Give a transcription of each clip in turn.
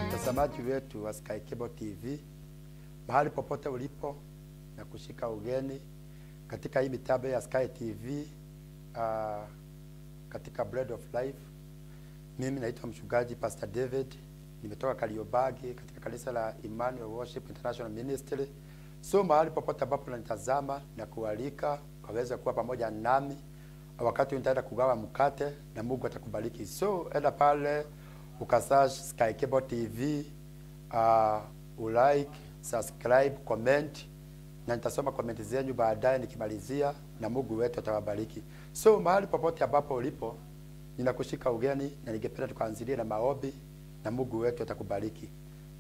Mtazamaji wetu wa Sky Cable TV, mahali popote ulipo na kushika ugeni katika hii mitambo ya Sky TV, katika Bread of Life. Mimi naitwa mchungaji Pastor David, nimetoka Kariobangi katika kanisa la Emmanuel Worship International Ministry. So mahali popote ambapo unanitazama na kualika ukaweza kuwa pamoja nami wakati nitaenda kugawa mkate na Mungu atakubariki. So enda pale ukasearch Sky Cable TV, ulike, subscribe, comment, na nitasoma comment zenu baadaye nikimalizia, na Mungu wetu atawabariki. So mahali popote ambapo ulipo, ninakushika ugeni na ningependa tukaanzilie na maombi na Mungu wetu atakubariki.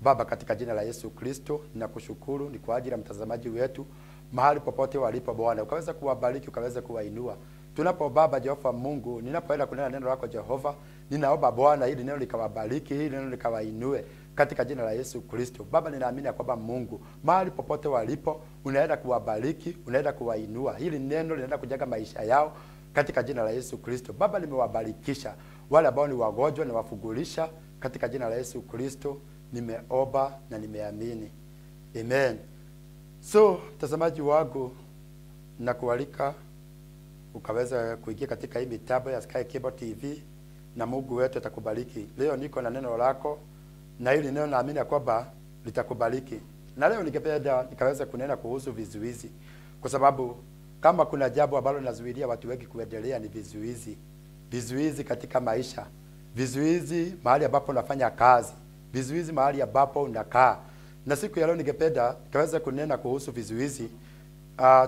Baba, katika jina la Yesu Kristo, ninakushukuru ni kwa ajili ya mtazamaji wetu mahali popote walipo Bwana, ukaweza kuwabariki, ukaweza kuwainua. Tunapo Baba Jehova Mungu, ninapoenda kunena neno lako Jehova, ninaomba Bwana hili neno likawabariki, hili neno likawainue katika jina la Yesu Kristo. Baba, ninaamini kwamba Mungu mahali popote walipo unaenda kuwabariki, unaenda kuwainua. Hili neno linaenda kujenga maisha yao katika jina la Yesu Kristo. Baba, nimewabarikisha wale ambao ni wagonjwa na wafugulisha katika jina la Yesu Kristo. Nimeomba na nimeamini. Amen. So mtazamaji wangu, nakualika ukaweza kuingia katika hii mitambo ya Sky Cable TV na Mungu wetu atakubariki. Leo niko na neno lako, na hili neno naamini ya kwamba litakubariki. Na leo ningependa nikaweza kunena kuhusu vizuizi, kwa sababu kama kuna jambo ambalo linazuilia watu wengi kuendelea ni vizuizi. Vizuizi katika maisha, vizuizi mahali ambapo unafanya kazi, vizuizi mahali ambapo unakaa. Na siku ya leo ningependa nikaweza kunena kuhusu vizuizi.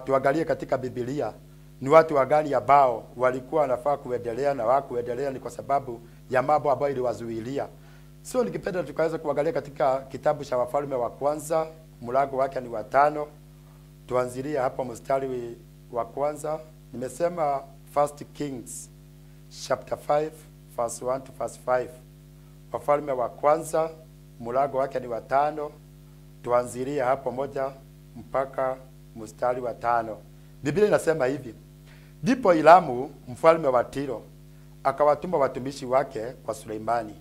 Tuangalie katika Biblia ni watu wagani ambao walikuwa wanafaa kuendelea na hawakuendelea, ni kwa sababu ya mambo ambayo iliwazuilia. So ningependa tukaweza kuangalia katika kitabu cha Wafalme wa Kwanza, mlango wake ni wa 5. Tuanzilie hapo mstari wa kwanza. Nimesema First Kings chapter 5 verse 1 to verse 5. Wafalme wa Kwanza mlango wake ni wa 5. Tuanzilie hapo 1 mpaka mstari wa 5. Biblia inasema hivi: Ndipo Hiramu mfalme wa Tiro akawatuma watumishi wake kwa Suleimani,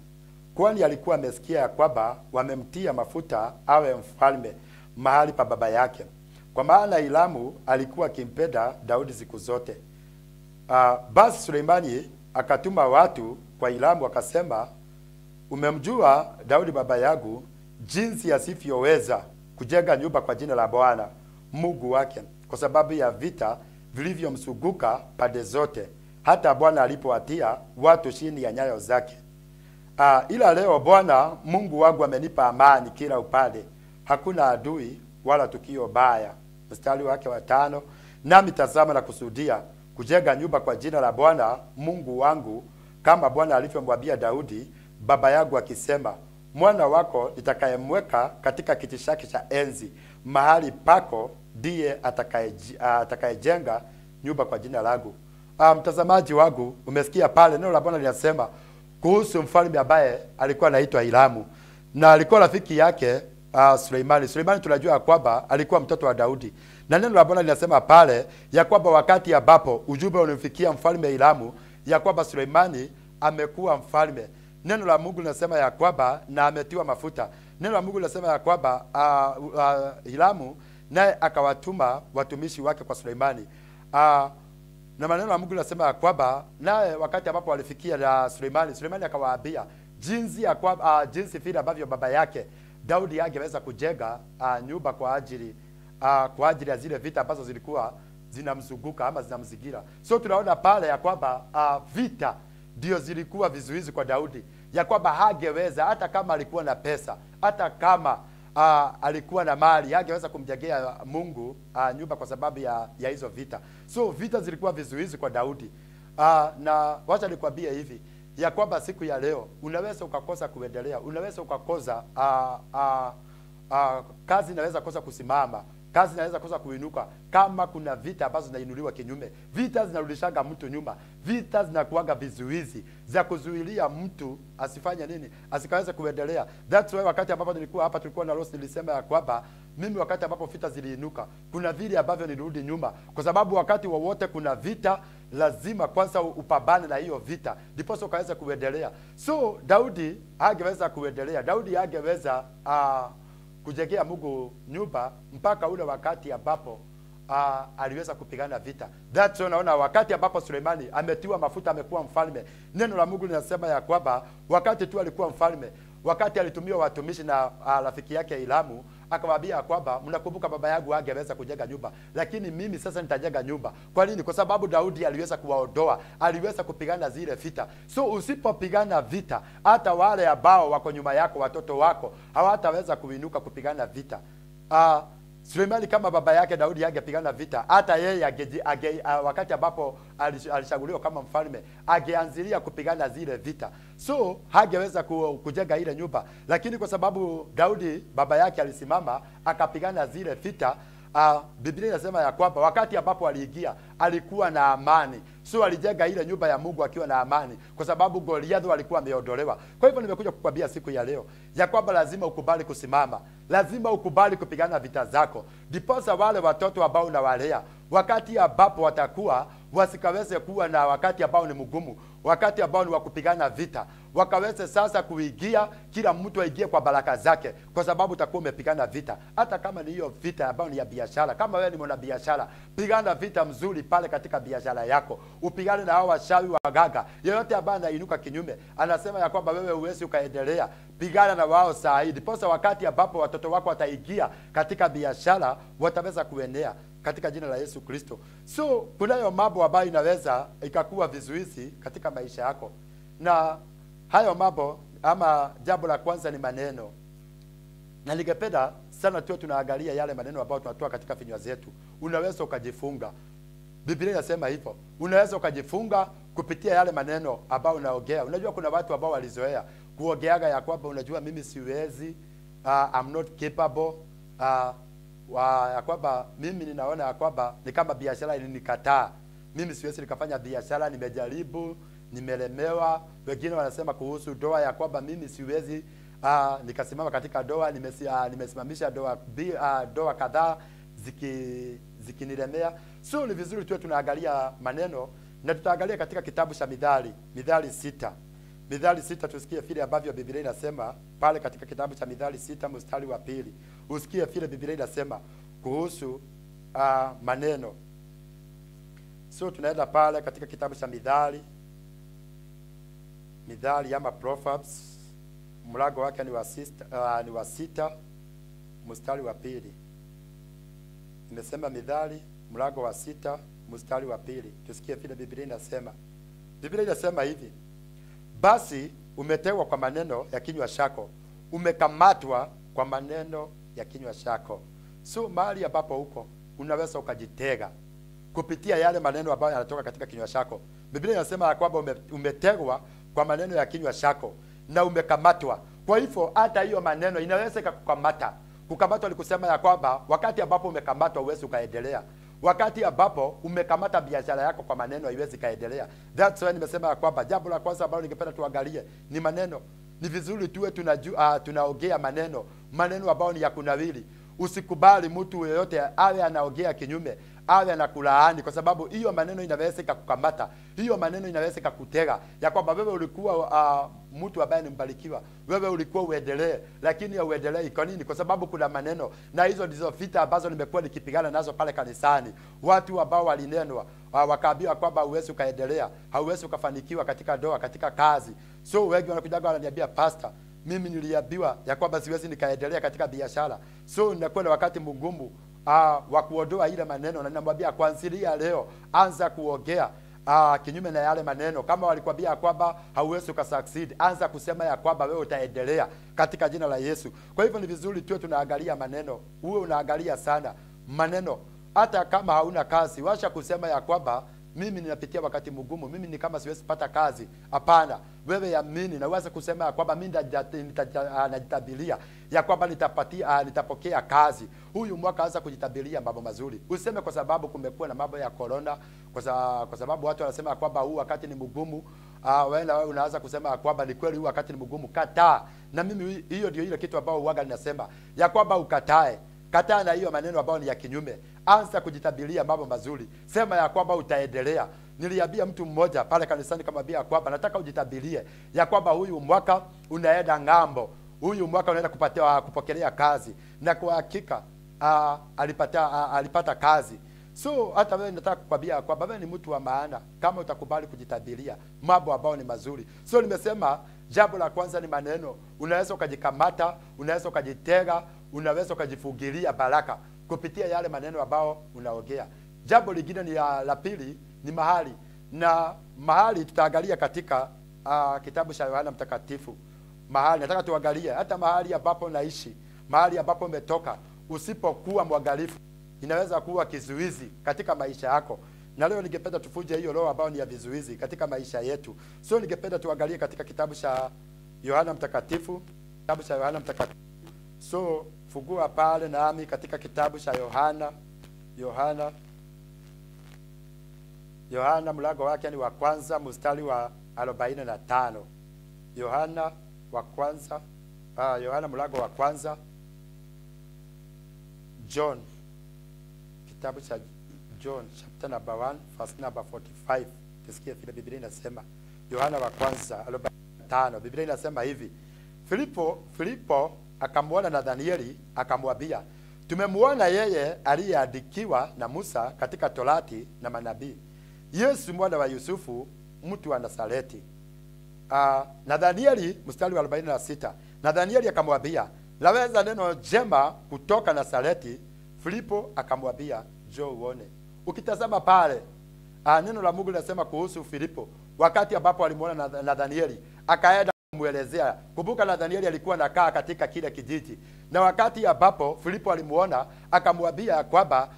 kwani alikuwa amesikia ya kwamba wamemtia mafuta awe mfalme mahali pa baba yake, kwa maana Hiramu alikuwa akimpenda Daudi siku zote. Basi Suleimani akatuma watu kwa Hiramu akasema, umemjua Daudi baba yangu jinsi asivyoweza kujenga nyumba kwa jina la Bwana Mungu wake, kwa sababu ya vita vilivyomsuguka pande zote, hata Bwana alipowatia watu chini ya nyayo zake. Ila leo Bwana Mungu wangu amenipa amani kila upande, hakuna adui wala tukio baya. Mstari wake wa 5, nami tazama na kusudia kujenga nyumba kwa jina la Bwana Mungu wangu, kama Bwana alivyomwambia Daudi baba yangu akisema, mwana wako nitakayemweka katika kiti chake cha enzi mahali pako ndiye atakayejenga nyumba kwa jina langu. Mtazamaji wangu, umesikia pale neno la Bwana linasema kuhusu mfalme ambaye alikuwa anaitwa Hiramu, na alikuwa rafiki yake Suleimani. Suleimani tunajua kwamba alikuwa mtoto wa Daudi. Na neno la Bwana linasema pale ya kwamba wakati ambapo ujumbe ulimfikia mfalme Hiramu ya kwamba Suleimani amekuwa mfalme, neno la Mungu linasema ya kwamba na ametiwa mafuta. Neno la Mungu linasema ya kwamba Hiramu naye akawatuma watumishi wake kwa Suleimani. Na maneno ya Mungu linasema ya kwamba naye wakati ambapo walifikia na Suleimani, Suleimani akawaambia jinsi ya kwamba jinsi vile ambavyo baba yake Daudi angeweza kujenga nyumba kwa ajili ya zile vita ambazo zilikuwa zinamzunguka ama zinamzingira. So tunaona pale ya kwamba vita ndio zilikuwa vizuizi kwa Daudi, ya kwamba hangeweza, hata kama alikuwa na pesa, hata kama alikuwa na mali, hangeweza kumjengea Mungu nyumba kwa sababu ya hizo vita. So vita zilikuwa vizuizi kwa Daudi. Na wacha nikwambie hivi ya kwamba siku ya leo unaweza ukakosa kuendelea, unaweza ukakosa kazi inaweza kosa kusimama, kazi inaweza kosa kuinuka kama kuna vita ambazo zinainuliwa kinyume. Vita zinarudishaga mtu nyuma. Vita zinakuanga vizuizi za kuzuilia mtu asifanye nini, asikaweze kuendelea. That's why wakati ambapo nilikuwa hapa, tulikuwa na Rose, nilisema ya kwamba mimi wakati ambapo vita ziliinuka, kuna vile ambavyo nilirudi nyuma, kwa sababu wakati wowote kuna vita lazima kwanza upambane na hiyo vita ndipo ukaweza kuendelea. So Daudi hangeweza kuendelea. Daudi hangeweza kujengea Mungu nyumba mpaka ule wakati ambapo aliweza kupigana vita. That's why naona wakati ambapo Suleimani ametiwa mafuta, amekuwa mfalme, neno la Mungu linasema ya kwamba wakati tu alikuwa mfalme, wakati alitumia watumishi na rafiki yake Hiramu, akawaambia kwamba mnakumbuka baba yangu angeweza kujenga nyumba, lakini mimi sasa nitajenga nyumba. Kwa nini? Kwa sababu Daudi aliweza kuwaondoa, aliweza kupigana zile vita. So usipopigana vita, hata wale ambao wako nyuma yako, watoto wako, hawataweza kuinuka kupigana vita. Suleimani kama baba yake Daudi angepigana vita, hata yeye wakati ambapo alishaguliwa kama mfalme angeanzilia kupigana zile vita. So hangeweza kujenga ile nyumba, lakini kwa sababu Daudi baba yake alisimama akapigana zile vita, Biblia inasema ya kwamba wakati ambapo aliingia alikuwa na amani. So alijenga ile nyumba ya Mungu akiwa na amani, kwa sababu Goliath alikuwa ameondolewa. Kwa hivyo nimekuja kukwambia siku ya leo ya kwamba lazima ukubali kusimama, lazima ukubali kupigana vita zako, ndiposa wale watoto ambao unawalea wakati ambapo watakuwa wasikaweze kuwa na wakati ambao ni mgumu, wakati ambao ni wa kupigana vita, wakaweze sasa kuingia, kila mtu aingie kwa baraka zake, kwa sababu utakuwa umepigana vita. Hata kama ni hiyo vita ambayo ni ya biashara, kama wewe ni mwanabiashara, pigana vita mzuri pale katika biashara yako, upigane na hao washawi waganga. Yeyote ambaye anainuka kinyume anasema ya kwamba wewe huwezi ukaendelea, pigana na wao saa hii, ndiposa wakati ambapo watoto wako wataingia katika biashara wataweza kuenea katika jina la Yesu Kristo. So kunayo mambo ambayo inaweza ikakuwa vizuizi katika maisha yako, na hayo mambo ama jambo la kwanza ni maneno. Na ningependa sana tuwe tunaangalia yale maneno ambayo tunatoa katika vinywa zetu. Unaweza ukajifunga, Biblia inasema hivyo, unaweza ukajifunga kupitia yale maneno ambayo unaongea. Unajua kuna watu ambao walizoea kuongeaga ya kwamba unajua mimi siwezi, I'm not capable, ya kwamba mimi ninaona ya kwamba ni kama biashara ilinikataa, mimi siwezi nikafanya biashara, nimejaribu, nimelemewa. Wengine wanasema kuhusu ndoa ya kwamba mimi siwezi nikasimama katika ndoa, nimesimamisha ndoa kadhaa zikinilemea. So ni vizuri tuwe tunaangalia maneno, na tutaangalia katika kitabu cha Mithali, Mithali 6. Mithali 6, tusikie vile ambavyo Biblia inasema pale katika kitabu cha Mithali 6 mstari wa 2. Usikie vile Biblia inasema kuhusu maneno. So tunaenda pale katika kitabu cha Mithali, Mithali ama Proverbs, mlango wake ni wa 6 mstari wa 2. Nimesema Mithali mlango wa 6 mstari wa 2. Tusikie vile Biblia inasema. Biblia inasema hivi: basi umetegwa kwa maneno ya kinywa chako, umekamatwa kwa maneno ya kinywa chako. So mahali ambapo huko unaweza ukajitega kupitia yale maneno ambayo yanatoka katika kinywa chako. Biblia inasema ya kwamba umetegwa kwa maneno ya kinywa chako na umekamatwa. Kwa hivyo hata hiyo maneno inaweza ikakukamata. Kukamatwa ni kusema ya kwamba wakati ambapo umekamatwa huwezi ukaendelea. Wakati ambapo umekamata biashara yako kwa maneno haiwezi kaendelea. That's why nimesema ya kwamba jambo la kwanza ambalo ningependa tuangalie ni maneno. Ni vizuri tuwe tunajua tunaongea maneno, maneno ambayo ni ya kunawili. Usikubali mtu yeyote awe anaongea kinyume, awe anakulaani, kwa sababu hiyo maneno inaweza kukukamata. Hiyo maneno inaweza kukutega ya kwamba wewe ulikuwa mtu ambaye ni mbarikiwa, wewe ulikuwa uendelee, lakini hauendelei. Kwa nini? Kwa sababu kuna maneno. Na hizo ndizo vita ambazo nimekuwa nikipigana nazo pale kanisani. Watu ambao walinenwa wakaambiwa kwamba huwezi ukaendelea, hauwezi ukafanikiwa katika ndoa, katika kazi. So wengi wanakuja wananiambia, pastor, mimi niliambiwa ya kwamba siwezi nikaendelea katika biashara. So ninakuwa na wakati mgumu wa kuondoa ile maneno, na ninamwambia kuanzia leo anza kuongea kinyume na yale maneno. Kama walikwambia kwamba hauwezi ukasucceed, anza kusema ya kwamba wewe utaendelea katika jina la Yesu. Kwa hivyo ni vizuri tuwe tunaangalia maneno. Uwe unaangalia sana maneno. Hata kama hauna kazi, wacha kusema ya kwamba mimi ninapitia wakati mgumu, mimi ni kama siwezi pata kazi. Hapana, wewe yamini na uanze kusema ya kwamba mimi najitabilia ya kwamba nitapokea kazi. Huyu mwaka anza kujitabilia mambo mazuri. Useme kwa sababu kumekuwa na mambo ya corona, kwa sababu watu wanasema kwamba huu wakati ni mgumu. Wewe unaanza kusema kwamba ni kweli huu wakati ni mgumu. Kataa. Na mimi hiyo ndio ile kitu ambao huaga ninasema ya kwamba ukatae. Kataa na hiyo maneno ambayo ni ya kinyume. Anza kujitabilia mambo mazuri. Sema ya kwamba utaendelea. Niliambia mtu mmoja pale kanisani kamwambia kwamba nataka ujitabilie ya kwamba huyu mwaka unaenda ng'ambo, huyu mwaka unaenda kupokelea kazi. Na kwa hakika alipata kazi. So hata wewe nataka kukwambia kwamba wewe ni mtu wa maana kama utakubali kujitabilia mambo ambayo ni mazuri. So nimesema jambo la kwanza ni maneno. Unaweza ukajikamata, unaweza ukajitega, unaweza ukajifugilia baraka kupitia yale maneno ambao unaongea. Jambo lingine ni la pili ni mahali. Na mahali tutaangalia katika kitabu cha Yohana Mtakatifu. Mahali nataka tuangalie hata mahali ambapo naishi, mahali ambapo umetoka. Usipokuwa mwangalifu inaweza kuwa kizuizi katika maisha yako. Na leo ningependa tufuje hiyo roho ambayo ni ya vizuizi katika maisha yetu. So ningependa tuangalie katika kitabu cha Yohana Mtakatifu, kitabu cha Yohana Mtakatifu. So fungua pale nami katika kitabu cha Yohana, Yohana mlango wake ni wa kwanza mstari wa 45. Yohana wa kwanza, Yohana mlango wa kwanza, John, kitabu cha John chapter number 1 verse number 45. Tusikie vile Biblia inasema. Yohana wa kwanza 45 45. Biblia inasema hivi: Filipo akamwona Nathanieli akamwambia, tumemuona yeye aliyeandikiwa na Musa katika Torati na manabii, Yesu mwana wa Yusufu, mtu wa Nazareti. Nathanieli, mstari wa 46, Nathanieli akamwambia, laweza neno jema kutoka Nazareti? Filipo akamwambia, njoo uone. Ukitazama pale, neno la Mungu linasema kuhusu Filipo wakati ambapo alimuona Nathanieli akaenda kumuelezea. Kumbuka Nathanieli alikuwa anakaa katika kile kijiji, na wakati ambapo Filipo alimuona akamwambia kwamba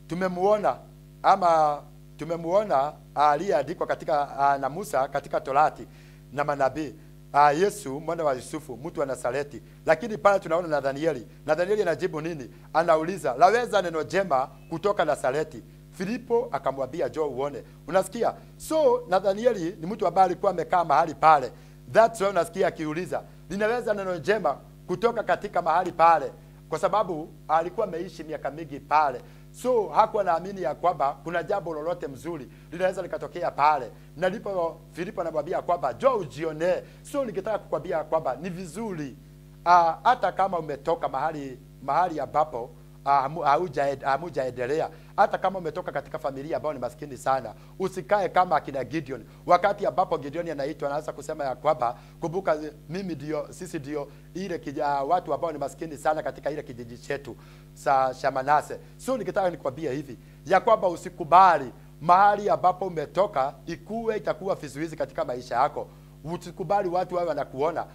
tumemuona ama tumemuona aliyeandikwa katika na Musa katika Torati na manabii, Yesu mwana wa Yusufu, mtu wa Nazareti. Lakini pale tunaona Nathanieli. Nathanieli anajibu nini? Anauliza, laweza neno jema kutoka Nazareti? Filipo akamwambia, njoo uone. Unasikia? So Nathanieli ni mtu ambaye alikuwa amekaa mahali pale. That's why unasikia akiuliza, linaweza neno jema kutoka katika mahali pale, kwa sababu alikuwa ameishi miaka mingi pale. So hakuwa naamini ya kwamba kuna jambo lolote mzuri linaweza likatokea pale. Na ndipo Filipo anamwambia kwamba njoo ujionee. So ningetaka kukwambia kwamba ni vizuri hata kama umetoka mahali ambapo hamujaendelea, hata kama umetoka katika familia ambayo ni maskini sana, usikae kama akina Gideon. Wakati ambapo Gideon anaitwa anaanza kusema ya kwamba kumbuka, mimi ndio, sisi ndio ile watu ambao ni maskini sana katika ile kijiji chetu cha Manase. So nikitaka nikwambie hivi ya kwamba usikubali mahali ambapo umetoka ikuwe itakuwa vizuizi katika maisha yako. Usikubali watu wawe wanakuona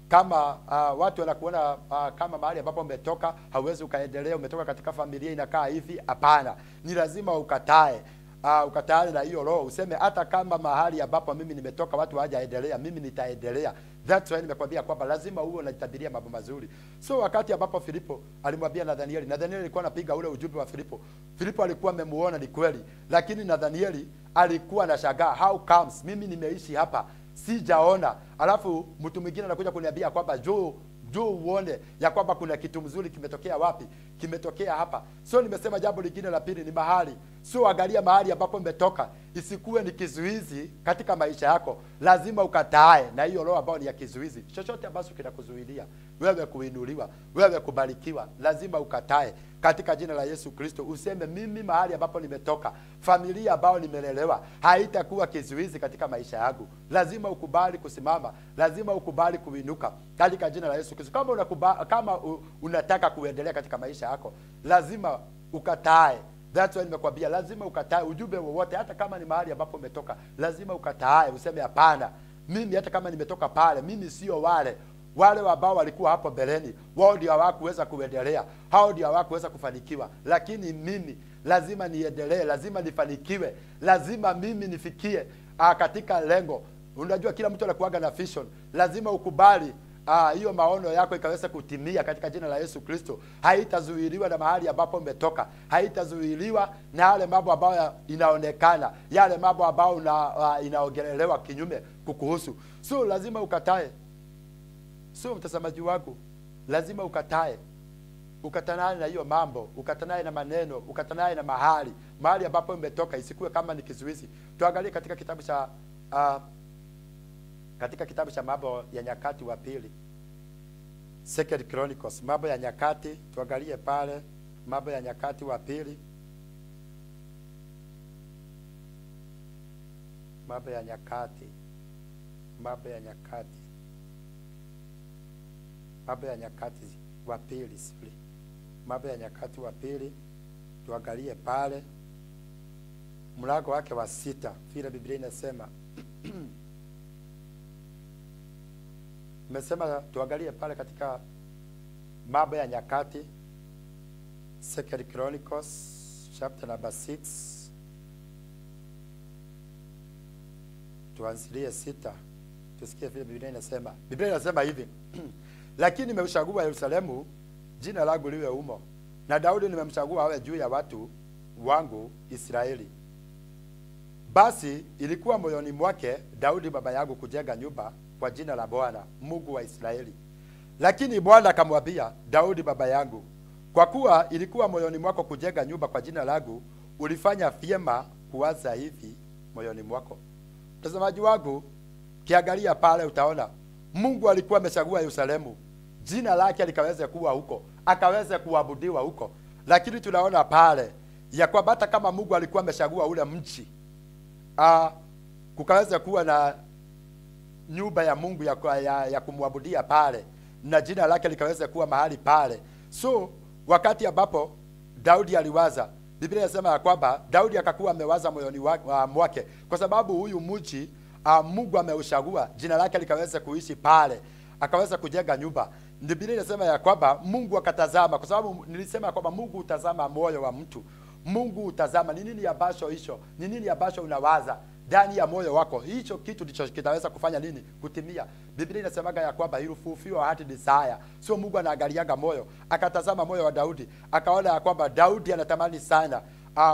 kama watu wanakuona kama mahali ambapo umetoka hauwezi ukaendelea, umetoka katika familia inakaa hivi. Hapana, ni lazima ukatae. Ukatae na hiyo roho, useme hata kama mahali ambapo mimi nimetoka watu hawajaendelea, mimi nitaendelea. That's why nimekwambia kwamba lazima uwe unajitabiria mambo mazuri. So wakati ambapo Filipo alimwambia Nathanieli, Nathanieli alikuwa anapiga ule ujumbe wa Filipo. Filipo alikuwa amemuona ni kweli, lakini Nathanieli alikuwa anashangaa, how comes mimi nimeishi hapa sijaona, alafu mtu mwingine anakuja kuniambia kwamba njoo uone ya kwamba kuna kitu mzuri kimetokea wapi? Kimetokea hapa. So nimesema jambo lingine la pili ni mahali. So angalia mahali ambapo umetoka, isikuwe ni kizuizi katika maisha yako. Lazima ukatae na hiyo roho ambayo ni ya kizuizi. Chochote ambacho kinakuzuilia wewe kuinuliwa, wewe kubarikiwa, lazima ukatae katika jina la Yesu Kristo. Useme mimi mahali ambapo nimetoka, familia ambayo nimelelewa, haitakuwa kizuizi katika maisha yangu. Lazima ukubali kusimama, lazima ukubali kuinuka katika jina la Yesu Kristo. Kama unataka kuendelea katika maisha yako, lazima ukatae. That's why nimekwambia lazima ukatae ujumbe wowote, hata kama ni mahali ambapo umetoka, lazima ukatae, useme hapana, mimi hata kama nimetoka pale, mimi sio wale ambao walikuwa hapo mbeleni. Wao ndio hawakuweza kuendelea, hao ndio hawakuweza kufanikiwa, lakini mimi lazima niendelee, lazima nifanikiwe, lazima mimi nifikie katika lengo. Unajua kila mtu anakuaga na vision, lazima ukubali hiyo maono yako ikaweza kutimia katika jina la Yesu Kristo. Haitazuiliwa na mahali ambapo umetoka, haitazuiliwa na yale mambo ambayo inaonekana, yale mambo ambayo inaongelelewa kinyume kukuhusu. So lazima ukatae. So mtazamaji wangu, lazima ukatae. Ukatanae na hiyo mambo, ukatanae na maneno, ukatanae na mahali ambapo umetoka, isikuwe kama ni kizuizi. Tuangalie katika kitabu cha katika kitabu cha Mambo ya Nyakati wa Pili, Second Chronicles, Mambo ya Nyakati, tuangalie pale Mambo ya Nyakati wa Pili. Mambo ya Nyakati, Mambo ya Nyakati, Mambo ya Nyakati wa Pili, sorry. Mambo ya Nyakati wa Pili, tuangalie pale mlango wake wa 6, vile Biblia inasema. Nimesema tuangalie pale katika Mambo ya Nyakati, Second Chronicles chapter number 6, tuanzilie 6, tusikie vile Biblia inasema. Biblia inasema hivi: lakini nimeuchagua Yerusalemu, jina langu liwe humo, na Daudi nimemchagua awe juu ya watu wangu Israeli. Basi ilikuwa moyoni mwake Daudi baba yangu kujenga nyumba kwa jina la Bwana Mungu wa Israeli. Lakini Bwana akamwambia Daudi baba yangu, kwa kuwa ilikuwa moyoni mwako kujenga nyumba kwa jina langu, ulifanya vyema kuwaza hivi moyoni mwako. Mtazamaji wangu, Kiangalia pale utaona Mungu alikuwa amechagua Yerusalemu, jina lake likaweze kuwa huko, akaweze kuabudiwa huko. Lakini tunaona pale ya kwamba hata kama Mungu alikuwa amechagua ule mji, kukaweza kuwa na nyumba ya Mungu ya kumwabudia pale na jina lake likaweza kuwa mahali pale. So wakati ambapo Daudi aliwaza, Biblia inasema ya kwamba Daudi akakuwa amewaza moyoni mwake, kwa sababu huyu mji Mungu ameuchagua, jina lake likaweza kuishi pale, akaweza kujenga nyumba. Biblia inasema ya kwamba Mungu akatazama, kwa sababu nilisema kwamba Mungu hutazama moyo wa mtu. Mungu hutazama ni nini ambacho hicho, ni nini ambacho unawaza ndani ya moyo wako, hicho kitu ndicho kitaweza kufanya nini? Kutimia. Biblia inasemaga ya kwamba he will fulfill your heart desire. So Mungu anaangaliaga moyo, akatazama moyo wa Daudi, akaona ya kwamba Daudi anatamani sana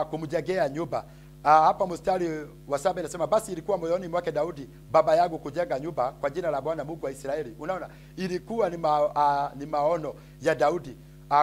kumjengea nyumba. Hapa mstari wa 7 inasema, basi ilikuwa moyoni mwake Daudi baba yangu kujenga nyumba kwa jina la Bwana Mungu wa Israeli. Unaona, ilikuwa ni maono ya Daudi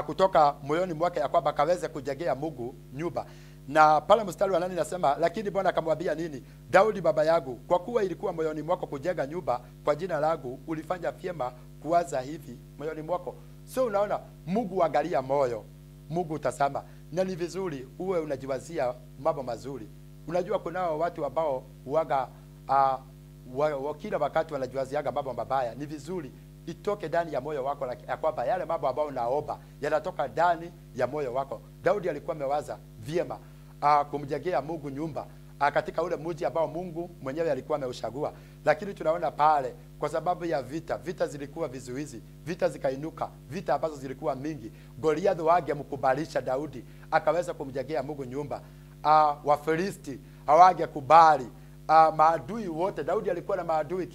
kutoka moyoni mwake ya kwamba akaweze kujengea Mungu nyumba. Na pale mstari wa 8 inasema, lakini Bwana akamwambia nini? Daudi baba yangu, kwa kuwa ilikuwa moyoni mwako kujenga nyumba kwa jina langu, ulifanya vyema kuwaza hivi moyoni mwako. So unaona, Mungu angalia moyo, Mungu utazama. Na ni vizuri uwe unajiwazia mambo mazuri. Unajua kunao watu ambao huaga kila wakati wanajiwaziaga mambo mabaya. Ni vizuri itoke ndani ya moyo wako ya kwamba yale mambo ambayo unaomba yanatoka ndani ya moyo wako. Daudi alikuwa amewaza vyema kumjengea Mungu nyumba katika ule mji ambao Mungu mwenyewe alikuwa ameuchagua. Lakini tunaona pale kwa sababu ya vita, vita zilikuwa vizuizi, vita zikainuka, vita ambazo zilikuwa mingi. Goliath wangemkubalisha Daudi akaweza kumjengea Mungu nyumba. Wafilisti hawangekubali. Maadui wote, Daudi alikuwa na maadui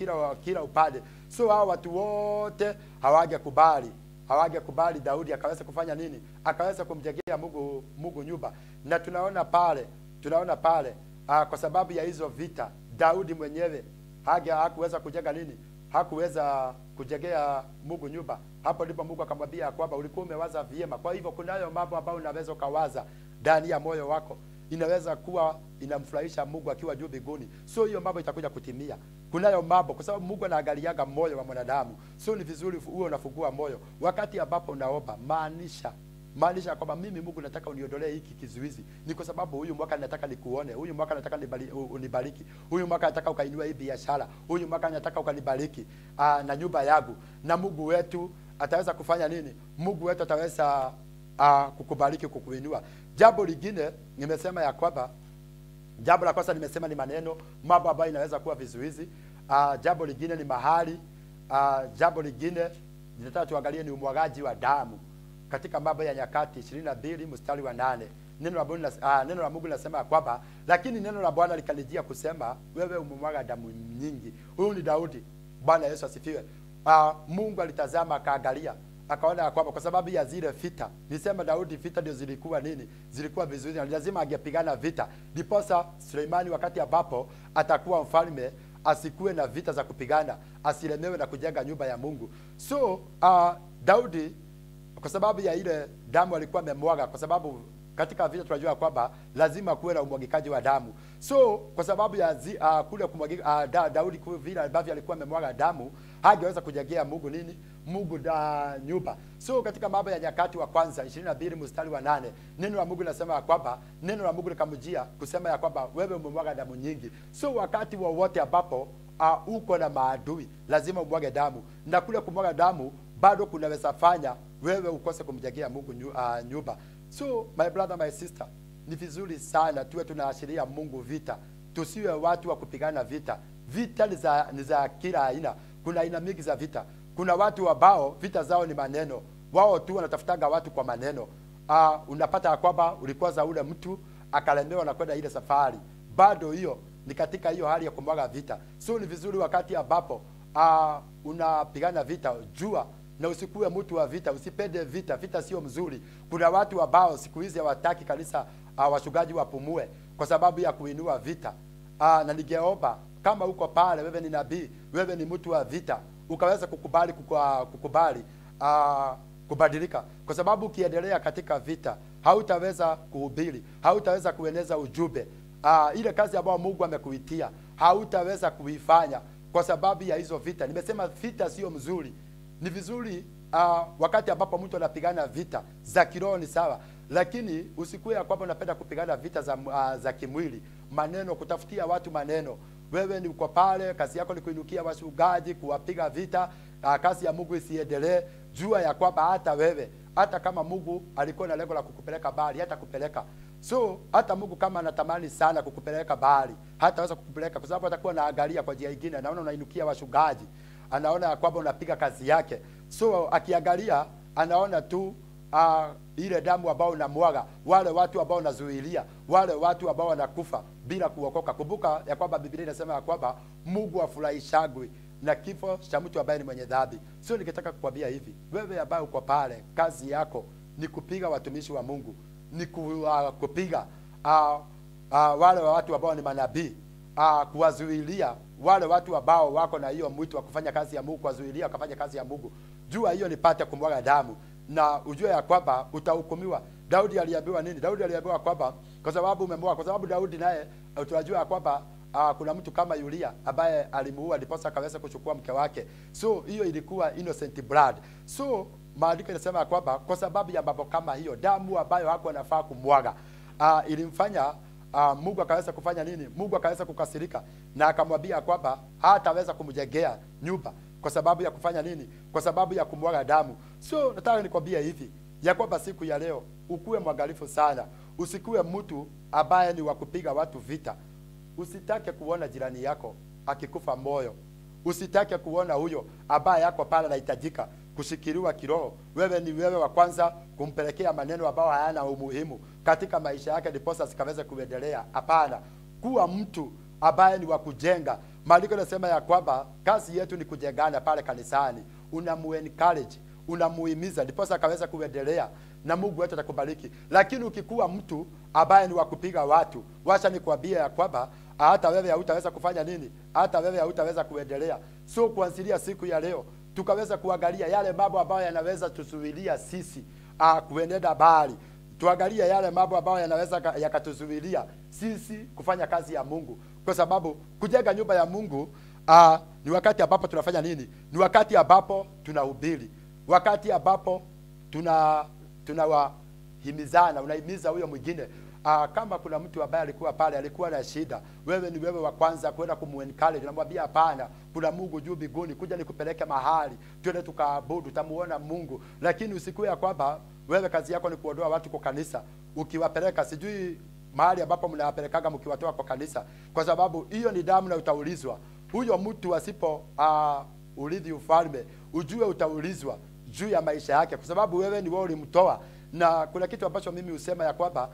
kila upande. So hao watu wote hawangekubali. Hawangekubali Daudi akaweza kufanya nini? Akaweza kumjengea Mungu nyumba. Na tunaona pale kwa sababu ya hizo vita Daudi mwenyewe hakuweza kujenga nini? Hakuweza kujengea Mungu nyumba. Hapo ndipo Mungu akamwambia kwamba ulikuwa umewaza vyema. Kwa hivyo kunayo mambo ambayo unaweza ukawaza ndani ya moyo wako, inaweza kuwa inamfurahisha Mungu akiwa juu mbinguni. So hiyo mambo itakuja kutimia. Kunayo mambo, kwa sababu Mungu anaangaliaga moyo wa mwanadamu. So ni vizuri uwe unafungua moyo wakati ambapo unaomba. Maanisha kwamba mimi Mungu nataka uniondolee hiki kizuizi. Ni kwa sababu huyu mwaka nataka nikuone, huyu mwaka nataka unibariki, huyu mwaka nataka ukainue hii biashara, huyu mwaka nataka ukanibariki na nyumba yangu. Na Mungu wetu ataweza kufanya nini? Mungu wetu ataweza kukubariki, kukuinua. Jambo lingine nimesema ya kwamba, jambo la kwanza nimesema ni maneno, mambo ambayo inaweza kuwa vizuizi. Jambo lingine ni mahali. Jambo lingine ninataka tuangalie ni umwagaji wa damu. Katika Mambo ya Nyakati 22 mstari wa 8, neno la Mungu linasema kwamba, lakini neno la Bwana likanijia kusema, wewe umemwaga damu nyingi. Huyu ni Daudi. Bwana Yesu asifiwe. Mungu alitazama akaangalia, akaona kwamba kwa sababu ya zile vita, nisema Daudi vita ndio zilikuwa nini? Zilikuwa vizuizi, na lazima angepigana vita. Ndiposa Suleimani wakati ambapo atakuwa mfalme asikuwe na vita za kupigana, asilemewe na kujenga nyumba ya Mungu. So Daudi kwa sababu ya ile damu alikuwa amemwaga, kwa sababu katika vita tunajua kwamba lazima kuwe na umwagikaji wa damu. So kwa sababu ya kule kumwagika Daudi vile ambavyo alikuwa amemwaga damu, hangeweza kujengea Mungu nini? Mungu nyumba. So katika Mambo ya Nyakati wa kwanza 22 mstari wa 8, neno la Mungu linasema kwamba neno la Mungu likamjia kusema ya kwamba wewe umemwaga damu nyingi. So wakati wowote ambapo uko na maadui lazima umwage damu, na kule kumwaga damu bado kunaweza fanya wewe ukose kumjengea Mungu nyumba. So my brother, my sister, ni vizuri sana tuwe tunaashiria Mungu vita. Tusiwe watu wa kupigana vita. Vita ni za kila aina. Kuna aina mingi za vita. Kuna watu ambao vita zao ni maneno. Wao tu wanatafutaga watu kwa maneno. Unapata kwamba ulikuwa za ule mtu akalemewa na kwenda ile safari. Bado hiyo ni katika hiyo hali ya kumwaga vita. So ni vizuri wakati ambapo unapigana vita, jua na usikuwe mtu wa vita, usipende vita. Vita sio mzuri. Kuna watu ambao siku hizi hawataki kanisa wachungaji wapumue kwa sababu ya kuinua vita. Na ningeomba kama uko pale, wewe ni nabii, wewe ni mtu wa vita, ukaweza kukubali kubadilika, kwa sababu ukiendelea katika vita hautaweza kuhubiri, hautaweza kueneza ujumbe. Ile kazi ambayo Mungu amekuitia hautaweza kuifanya Kwa sababu ya hizo vita. Nimesema vita sio mzuri. Ni vizuri wakati ambapo mtu anapigana vita za kiroho ni sawa, lakini usikuwe ya kwamba unapenda kupigana vita za kimwili, maneno, kutafutia watu maneno. Wewe ni uko pale, kazi yako ni kuinukia wachungaji, kuwapiga vita, kazi ya Mungu isiendelee. Jua ya kwamba hata wewe, hata kama Mungu alikuwa na lengo la kukupeleka bali, hata kupeleka. So hata Mungu kama anatamani sana kukupeleka bali, hataweza kukupeleka kwa sababu atakuwa anaangalia kwa njia nyingine, anaona unainukia wachungaji, anaona kwamba unapiga kazi yake. So akiangalia anaona tu ile damu ambao unamwaga, wale watu ambao unazuilia, wale watu ambao wanakufa bila kuokoka. Kumbuka ya kwamba Biblia inasema ya kwamba Mungu afurahishagwi na kifo cha mtu ambaye ni mwenye dhambi. Sio, nikitaka kukwambia hivi, wewe ambaye uko pale, kazi yako ni kupiga watumishi wa Mungu, ni kupiga wale watu ambao ni manabii, kuwazuilia wale watu ambao wako na hiyo mwito wa kufanya kazi ya Mungu, kuwazuilia wakafanya kazi ya Mungu. Jua hiyo nipate kumwaga damu, na ujue ya kwamba utahukumiwa. Daudi aliambiwa nini? Daudi aliambiwa kwamba kwa sababu umemwaga, kwa sababu Daudi naye tunajua kwamba kuna mtu kama Yulia ambaye alimuua ndiposa akaweza kuchukua mke wake. So hiyo ilikuwa innocent blood. So maandiko yanasema kwamba kwa sababu ya mambo kama hiyo, damu ambayo hakuwa anafaa kumwaga, ilimfanya Mungu akaweza kufanya nini? Mungu akaweza kukasirika na akamwambia kwamba hataweza kumjengea nyumba kwa sababu ya kufanya nini? Kwa sababu ya kumwaga damu. So nataka nikwambie hivi ya kwamba siku ya leo ukuwe mwangalifu sana. Usikuwe mtu ambaye ni wa kupiga watu vita. Usitake kuona jirani yako akikufa moyo. Usitake kuona huyo ambaye yako pale anahitajika kushikiliwa kiroho. Wewe ni wewe wa kwanza kumpelekea maneno ambayo hayana umuhimu katika maisha yake ndiposa sikaweze kuendelea. Hapana, kuwa mtu ambaye ni wa kujenga. Maandiko yanasema ya kwamba kazi yetu ni kujengana pale kanisani. Unamu-encourage, unamuhimiza ndiposa akaweza kuendelea na Mungu wetu atakubariki. Lakini ukikuwa mtu ambaye ni wa kupiga watu, wacha nikwambie ya kwamba hata wewe hautaweza kufanya nini? Hata wewe hautaweza kuendelea. So kuanzia siku ya leo tukaweza kuangalia yale mambo ambayo yanaweza tuzuilia sisi kuenenda bali. Tuangalie yale mambo ambayo yanaweza yakatuzuilia sisi kufanya kazi ya Mungu. Kwa sababu kujenga nyumba ya Mungu ni wakati ambapo tunafanya nini? Ni wakati ambapo tunahubiri, wakati ambapo tunawahimizana, unahimiza huyo mwingine. Kama kuna mtu ambaye alikuwa pale alikuwa na shida, wewe ni wewe wa kwanza kwenda kumuencourage, unamwambia hapana, kuna Mungu juu mbinguni, kuja nikupeleke mahali twende tukaabudu, utamuona Mungu. Lakini usikuwe ya kwamba wewe kazi yako ni kuondoa watu kwa kanisa, ukiwapeleka sijui mahali ambapo mnawapelekaga mkiwatoa kwa kanisa, kwa sababu hiyo ni damu na utaulizwa. Huyo mtu asipo urithi ufalme, ujue utaulizwa juu ya maisha yake, kwa sababu wewe ni wewe ulimtoa. Na kuna kitu ambacho mimi husema ya kwamba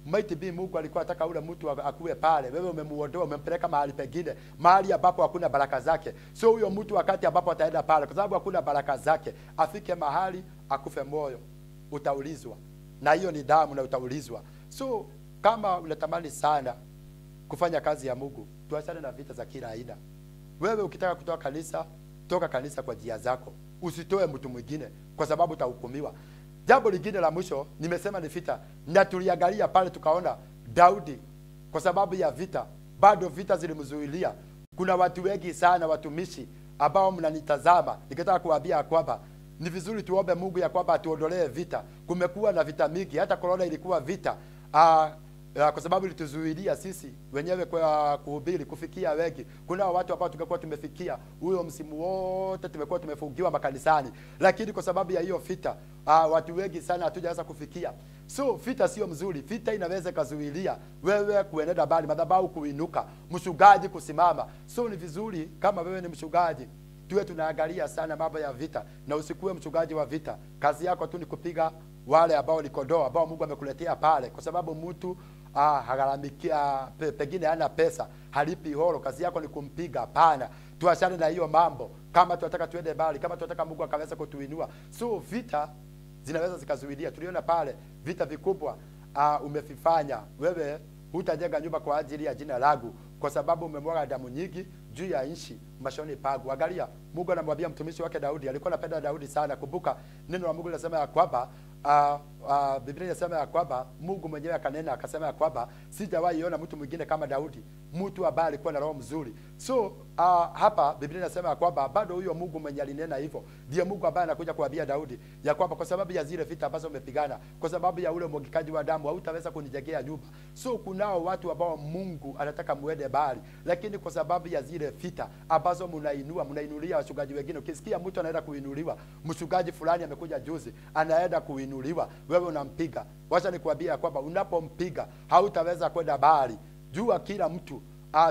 might be Mungu alikuwa anataka ule mtu akuwe pale, wewe umemuondoa, umempeleka mahali pengine, mahali ambapo hakuna baraka zake. So huyo mtu wakati ambapo ataenda pale, kwa sababu hakuna baraka zake, afike mahali akufe moyo, utaulizwa. Na hiyo ni damu na utaulizwa. So kama unatamani sana kufanya kazi ya Mungu, tuachane na vita za kila aina. Wewe ukitaka kutoka kanisa, toka kanisa kwa njia zako, usitoe mtu mwingine kwa sababu utahukumiwa. Jambo lingine la mwisho nimesema ni vita, na tuliangalia pale tukaona Daudi kwa sababu ya vita, bado vita zilimzuilia. Kuna watu wengi sana watumishi ambao mnanitazama, nikitaka kuwaambia kwamba ni vizuri tuombe Mungu ya kwamba atuondolee vita. Kumekuwa na vita mingi, hata corona ilikuwa vita. Kwa sababu ilituzuilia sisi wenyewe kwa kuhubiri kufikia wengi. Kuna watu ambao tungekuwa tumefikia huyo msimu wote, tumekuwa tumefungiwa makanisani, lakini kwa sababu ya hiyo vita watu wengi sana hatujaweza kufikia. So vita sio mzuri. Vita inaweza kazuilia wewe kuenenda mbali, madhabahu kuinuka, mchungaji kusimama. So ni vizuri kama wewe ni mchungaji tuwe tunaangalia sana mambo ya vita, na usikuwe mchungaji wa vita. Kazi yako tu ni kupiga wale ambao ni kondoo ambao Mungu amekuletea pale, kwa sababu mtu hagaramikia, pengine hana pesa, halipi horo, kazi yako ni kumpiga. Hapana, tuachane na hiyo mambo kama tunataka tuende mbali, kama tunataka Mungu akaweza kutuinua. So vita zinaweza zikazuilia. Tuliona pale vita vikubwa umefifanya wewe, hutajenga nyumba kwa ajili ya jina langu, kwa sababu umemwaga damu nyingi juu ya nchi mashoni pagu. Angalia, Mungu anamwambia mtumishi wake Daudi, alikuwa anapenda Daudi sana. Kumbuka neno la Mungu linasema ya kwamba Biblia inasema ya kwamba Mungu mwenyewe akanena akasema ya kwamba sijawahi ona mtu mwingine kama Daudi, mtu ambaye alikuwa na roho mzuri. So hapa Biblia inasema kwamba bado huyo Mungu mwenye alinena hivyo ndiye Mungu ambaye anakuja kuambia Daudi ya kwamba kwa sababu ya zile vita ambazo umepigana, kwa sababu ya ule mwagikaji wa damu, hautaweza kunijengea nyumba. So kunao watu ambao Mungu anataka muende mbali, lakini kwa sababu ya zile vita ambazo mnainua, mnainulia wachungaji wengine. Ukisikia mtu anaenda kuinuliwa, mchungaji fulani amekuja juzi, anaenda kuinuliwa, wewe unampiga. Wacha nikuambia kwamba unapompiga hautaweza kwenda mbali. Jua kila mtu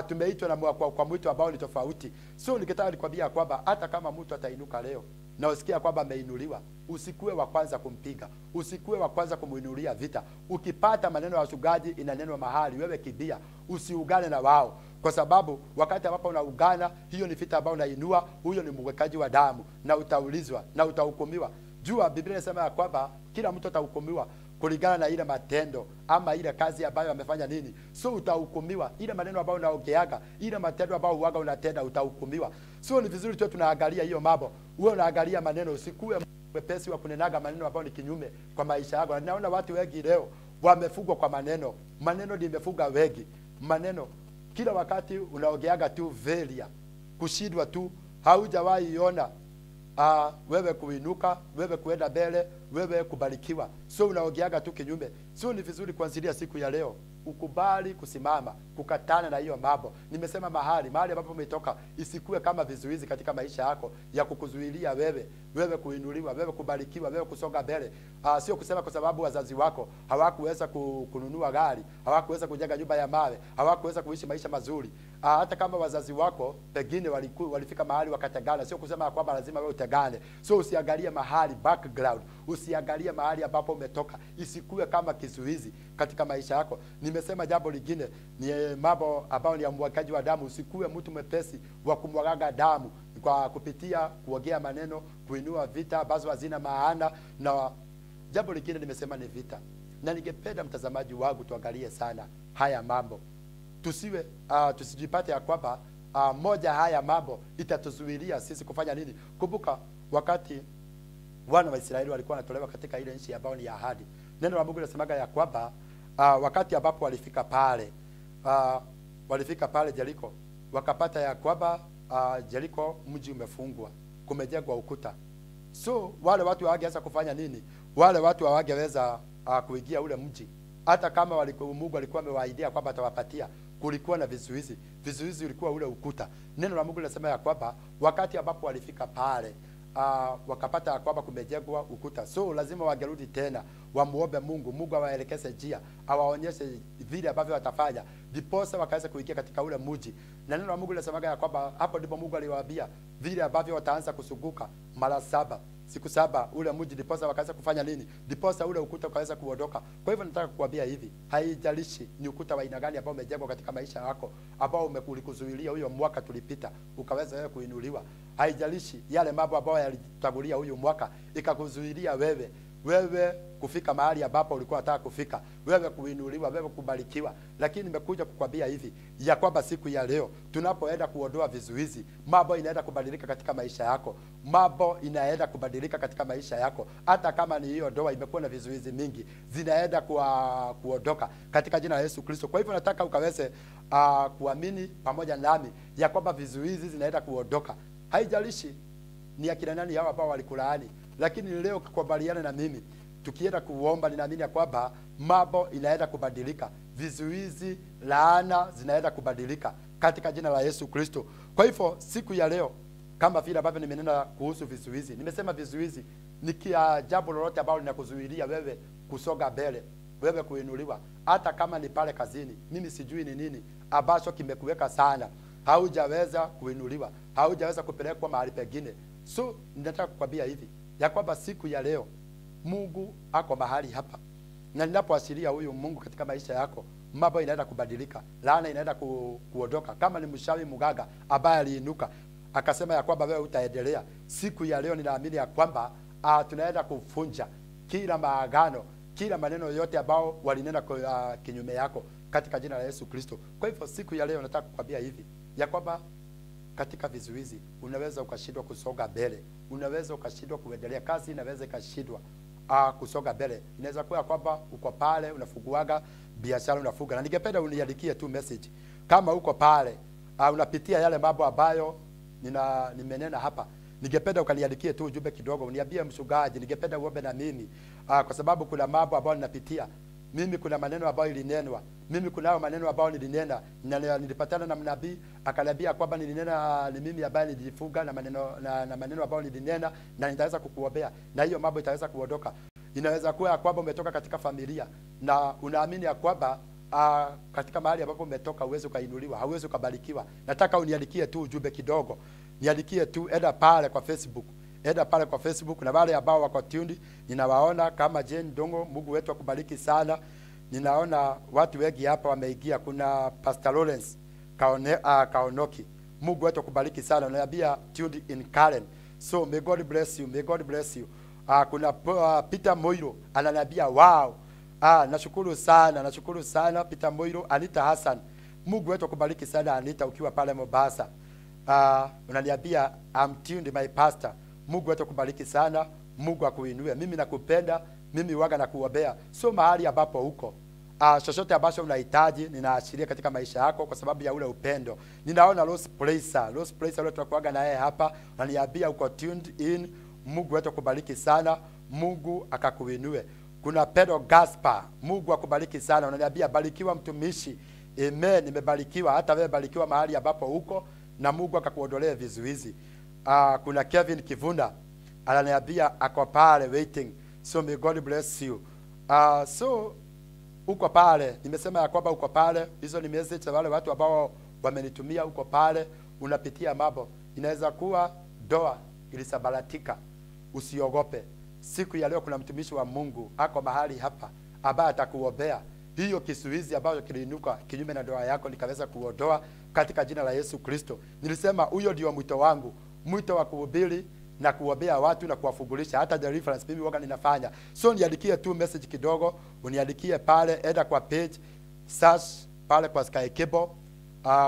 tumeitwa na kwa mwito ambao ni tofauti. So nikitaka nikwambia kwamba hata kama mtu atainuka leo na usikia kwamba ameinuliwa, usikue wa kwanza kumpiga, usikue wa kwanza kumuinulia vita. Ukipata maneno ya wachungaji inanenwa mahali, wewe kibia, usiugane na wao, kwa sababu wakati ambapo unaugana, hiyo ni vita ambayo unainua, huyo ni mwekaji wa damu, na utaulizwa na utahukumiwa. Jua Biblia inasema ya kwamba kila mtu atahukumiwa kulingana na ile matendo ama ile kazi ambayo amefanya nini. So utahukumiwa ile maneno ambayo unaongeaga, ile matendo ambayo huaga unatenda, utahukumiwa. So ni vizuri tu tunaangalia hiyo mambo. Uwe unaangalia maneno, usikuwe mwepesi wa kunenaga maneno ambayo ni kinyume kwa maisha yako. Naona watu wengi leo wamefugwa kwa maneno. Maneno ndio imefuga wengi. Maneno kila wakati unaongeaga tu velia, kushindwa tu, haujawahi ona wewe kuinuka, wewe kuenda mbele, wewe kubarikiwa. So unaongeaga tu kinyume. So ni vizuri kuanzilia siku ya leo ukubali kusimama, kukatana na hiyo mambo. Nimesema mahali ambapo umetoka isikue kama vizuizi katika maisha yako ya kukuzuilia wewe kuinuliwa, wewe kubarikiwa, wewe kusonga mbele. Sio kusema kwa sababu wazazi wako hawakuweza kununua gari, hawakuweza kujenga nyumba ya mawe, hawakuweza kuishi maisha mazuri. Hata kama wazazi wako pengine walifika mahali wakatengana, sio kusema kwamba lazima wewe utengane. So usiangalie mahali background, usiangalie mahali ambapo umetoka, isikue kama kizuizi katika maisha yako. Nimesema jambo lingine ni mambo ambayo ni ya mwagaji wa damu. Usikue mtu mwepesi wa kumwagaga damu kwa kupitia kuongea maneno, kuinua vita ambazo hazina maana. Na jambo lingine nimesema ni vita, na ningependa mtazamaji wangu tuangalie sana haya mambo, tusiwe tusijipate ya kwamba moja haya mambo itatuzuilia sisi kufanya nini. Kumbuka wakati wana wa Israeli walikuwa wanatolewa katika ile nchi ambayo ni ya ahadi, neno la Mungu linasemaga ya kwamba wakati ambapo walifika pale, Jeriko, wakapata ya kwamba Jeriko mji umefungwa, kumejengwa ukuta. So wale watu hawangeweza kufanya nini? Wale watu hawangeweza kuingia ule mji, hata kama Mungu alikuwa amewaahidia kwamba atawapatia. Kulikuwa na vizuizi, vizuizi ulikuwa ule ukuta. Neno la Mungu linasema ya kwamba wakati ambapo walifika pale, wakapata kwamba kumejengwa ukuta. So lazima wangerudi tena wamuombe Mungu, Mungu awaelekeze njia, awaonyeshe vile ambavyo watafanya, ndiposa wakaweza kuingia katika ule mji. Na neno la Mungu linasemaga ya kwamba hapo ndipo Mungu aliwaambia vile ambavyo wataanza kusunguka mara 7, siku 7 ule mji, ndiposa wakaweza kufanya nini? Ndiposa ule ukuta ukaweza kuondoka. Kwa hivyo nataka kukuambia hivi, haijalishi ni ukuta wa aina gani ambao umejengwa katika maisha yako, ambao umekuzuilia huyo mwaka tulipita ukaweza wewe kuinuliwa. Haijalishi yale mambo ambayo yalitangulia huyu mwaka ikakuzuilia wewe kufika mahali ambapo ulikuwa unataka kufika, wewe kuinuliwa, wewe kubarikiwa. Lakini nimekuja kukwambia hivi ya kwamba siku ya leo tunapoenda kuondoa vizuizi, mambo inaenda kubadilika katika maisha yako. Mambo inaenda kubadilika katika maisha yako. Hata kama ni hiyo ndoa imekuwa na vizuizi mingi, zinaenda kuondoka katika jina la Yesu Kristo. Kwa hivyo nataka ukaweze kuamini pamoja nami ya kwamba vizuizi zinaenda kuondoka. Haijalishi ni akina nani hao ambao walikulaani, lakini leo kukubaliana na mimi tukienda kuomba, ninaamini ya kwamba mambo inaenda kubadilika, vizuizi, laana zinaenda kubadilika katika jina la Yesu Kristo. Kwa hivyo siku ya leo, kama vile ambavyo nimenena kuhusu vizuizi, nimesema vizuizi ni kia jambo lolote ambalo linakuzuilia wewe kusonga mbele, wewe kuinuliwa, hata kama ni pale kazini. Mimi sijui ni nini ambacho kimekuweka sana, haujaweza kuinuliwa, haujaweza kupelekwa mahali pengine. So ninataka kukwambia hivi ya kwamba siku ya leo Mungu ako mahali hapa, na ninapoashiria huyu Mungu katika maisha yako, mambo inaenda kubadilika, laana inaenda kuondoka. Kama ni mshawi mganga ambaye aliinuka akasema ya kwamba wewe utaendelea, siku ya leo ninaamini ya kwamba tunaenda kuvunja kila maagano, kila maneno yote ambao walinena kwa kinyume yako katika jina la Yesu Kristo. Kwa hivyo siku ya leo nataka kukwambia hivi ya kwamba katika vizuizi unaweza ukashindwa kusonga mbele, unaweza ukashindwa kuendelea, kazi inaweza ikashindwa, kusonga mbele. Inaweza kuwa kwamba uko pale unafuguaga biashara unafuga, na ningependa uniandikie tu message kama uko pale unapitia yale mambo ambayo nimenena hapa. Ningependa ukaniandikie tu ujumbe kidogo, uniambie mchungaji, ningependa uombe na mimi kwa sababu kuna mambo ambayo ninapitia mimi, kuna maneno ambayo ilinenwa mimi, kuna maneno ambayo nilinena. Nilipatana na mnabii akaniambia kwamba nilinena ni mimi ambaye nilijifunga na maneno na maneno ambayo nilinena, na nitaweza kukuombea na hiyo mambo itaweza kuondoka. Inaweza kuwa kwamba umetoka katika familia na unaamini ya kwamba katika mahali ambapo umetoka uweze ukainuliwa, hauwezi ukabarikiwa. Nataka uniandikie tu ujumbe kidogo, niandikie tu, enda pale kwa Facebook, enda pale kwa Facebook. Na wale ambao wako tuned ninawaona kama Jane Dongo, Mungu wetu akubariki sana. Ninaona watu wengi hapa wameingia. Kuna Pastor Lawrence Kaonoki, Mungu wetu akubariki sana. Unaniambia tuned in Karen, so may God bless you, may God bless you. Kuna Peter Moiro ananiambia wow. Nashukuru sana, nashukuru sana Peter Moiro. Anita Hassan, Mungu wetu akubariki sana Anita, ukiwa pale Mombasa. Unaniambia I'm tuned my pastor. Mungu wetu akubariki sana, Mungu akuinue. Mimi nakupenda, mimi waga nakuombea. Sio mahali ambapo uko, chochote ambacho unahitaji ninaashiria katika maisha yako kwa sababu ya ule upendo. Ninaona Rose Placer, Rose Placer leo tunakuaga na yeye hapa, unaniambia uko tuned in. Mungu wetu akubariki sana, Mungu akakuinue. Kuna Pedro Gaspar, Mungu akubariki sana, unaniambia barikiwa mtumishi. Amen, nimebarikiwa. Hata wewe barikiwa mahali ambapo uko na Mungu akakuondolea vizuizi. Kuna Kevin Kivunda ananiambia ako pale waiting, so may God bless you. So uko pale, nimesema ya kwamba uko pale. Hizo ni message za wale watu ambao wamenitumia. Uko pale unapitia mambo, inaweza kuwa doa ilisabaratika, usiogope. Siku ya leo kuna mtumishi wa Mungu ako mahali hapa ambaye atakuombea hiyo kisuizi ambayo kiliinuka kinyume na ndoa yako, nikaweza kuondoa katika jina la Yesu Kristo. Nilisema huyo ndio mwito wangu, mwito wa kuhubiri na kuombea watu na kuwafungulisha. Hata deliverance mimi waga ninafanya. So niandikie tu message kidogo, uniandikie pale, enda kwa page search pale kwa Sky Cable.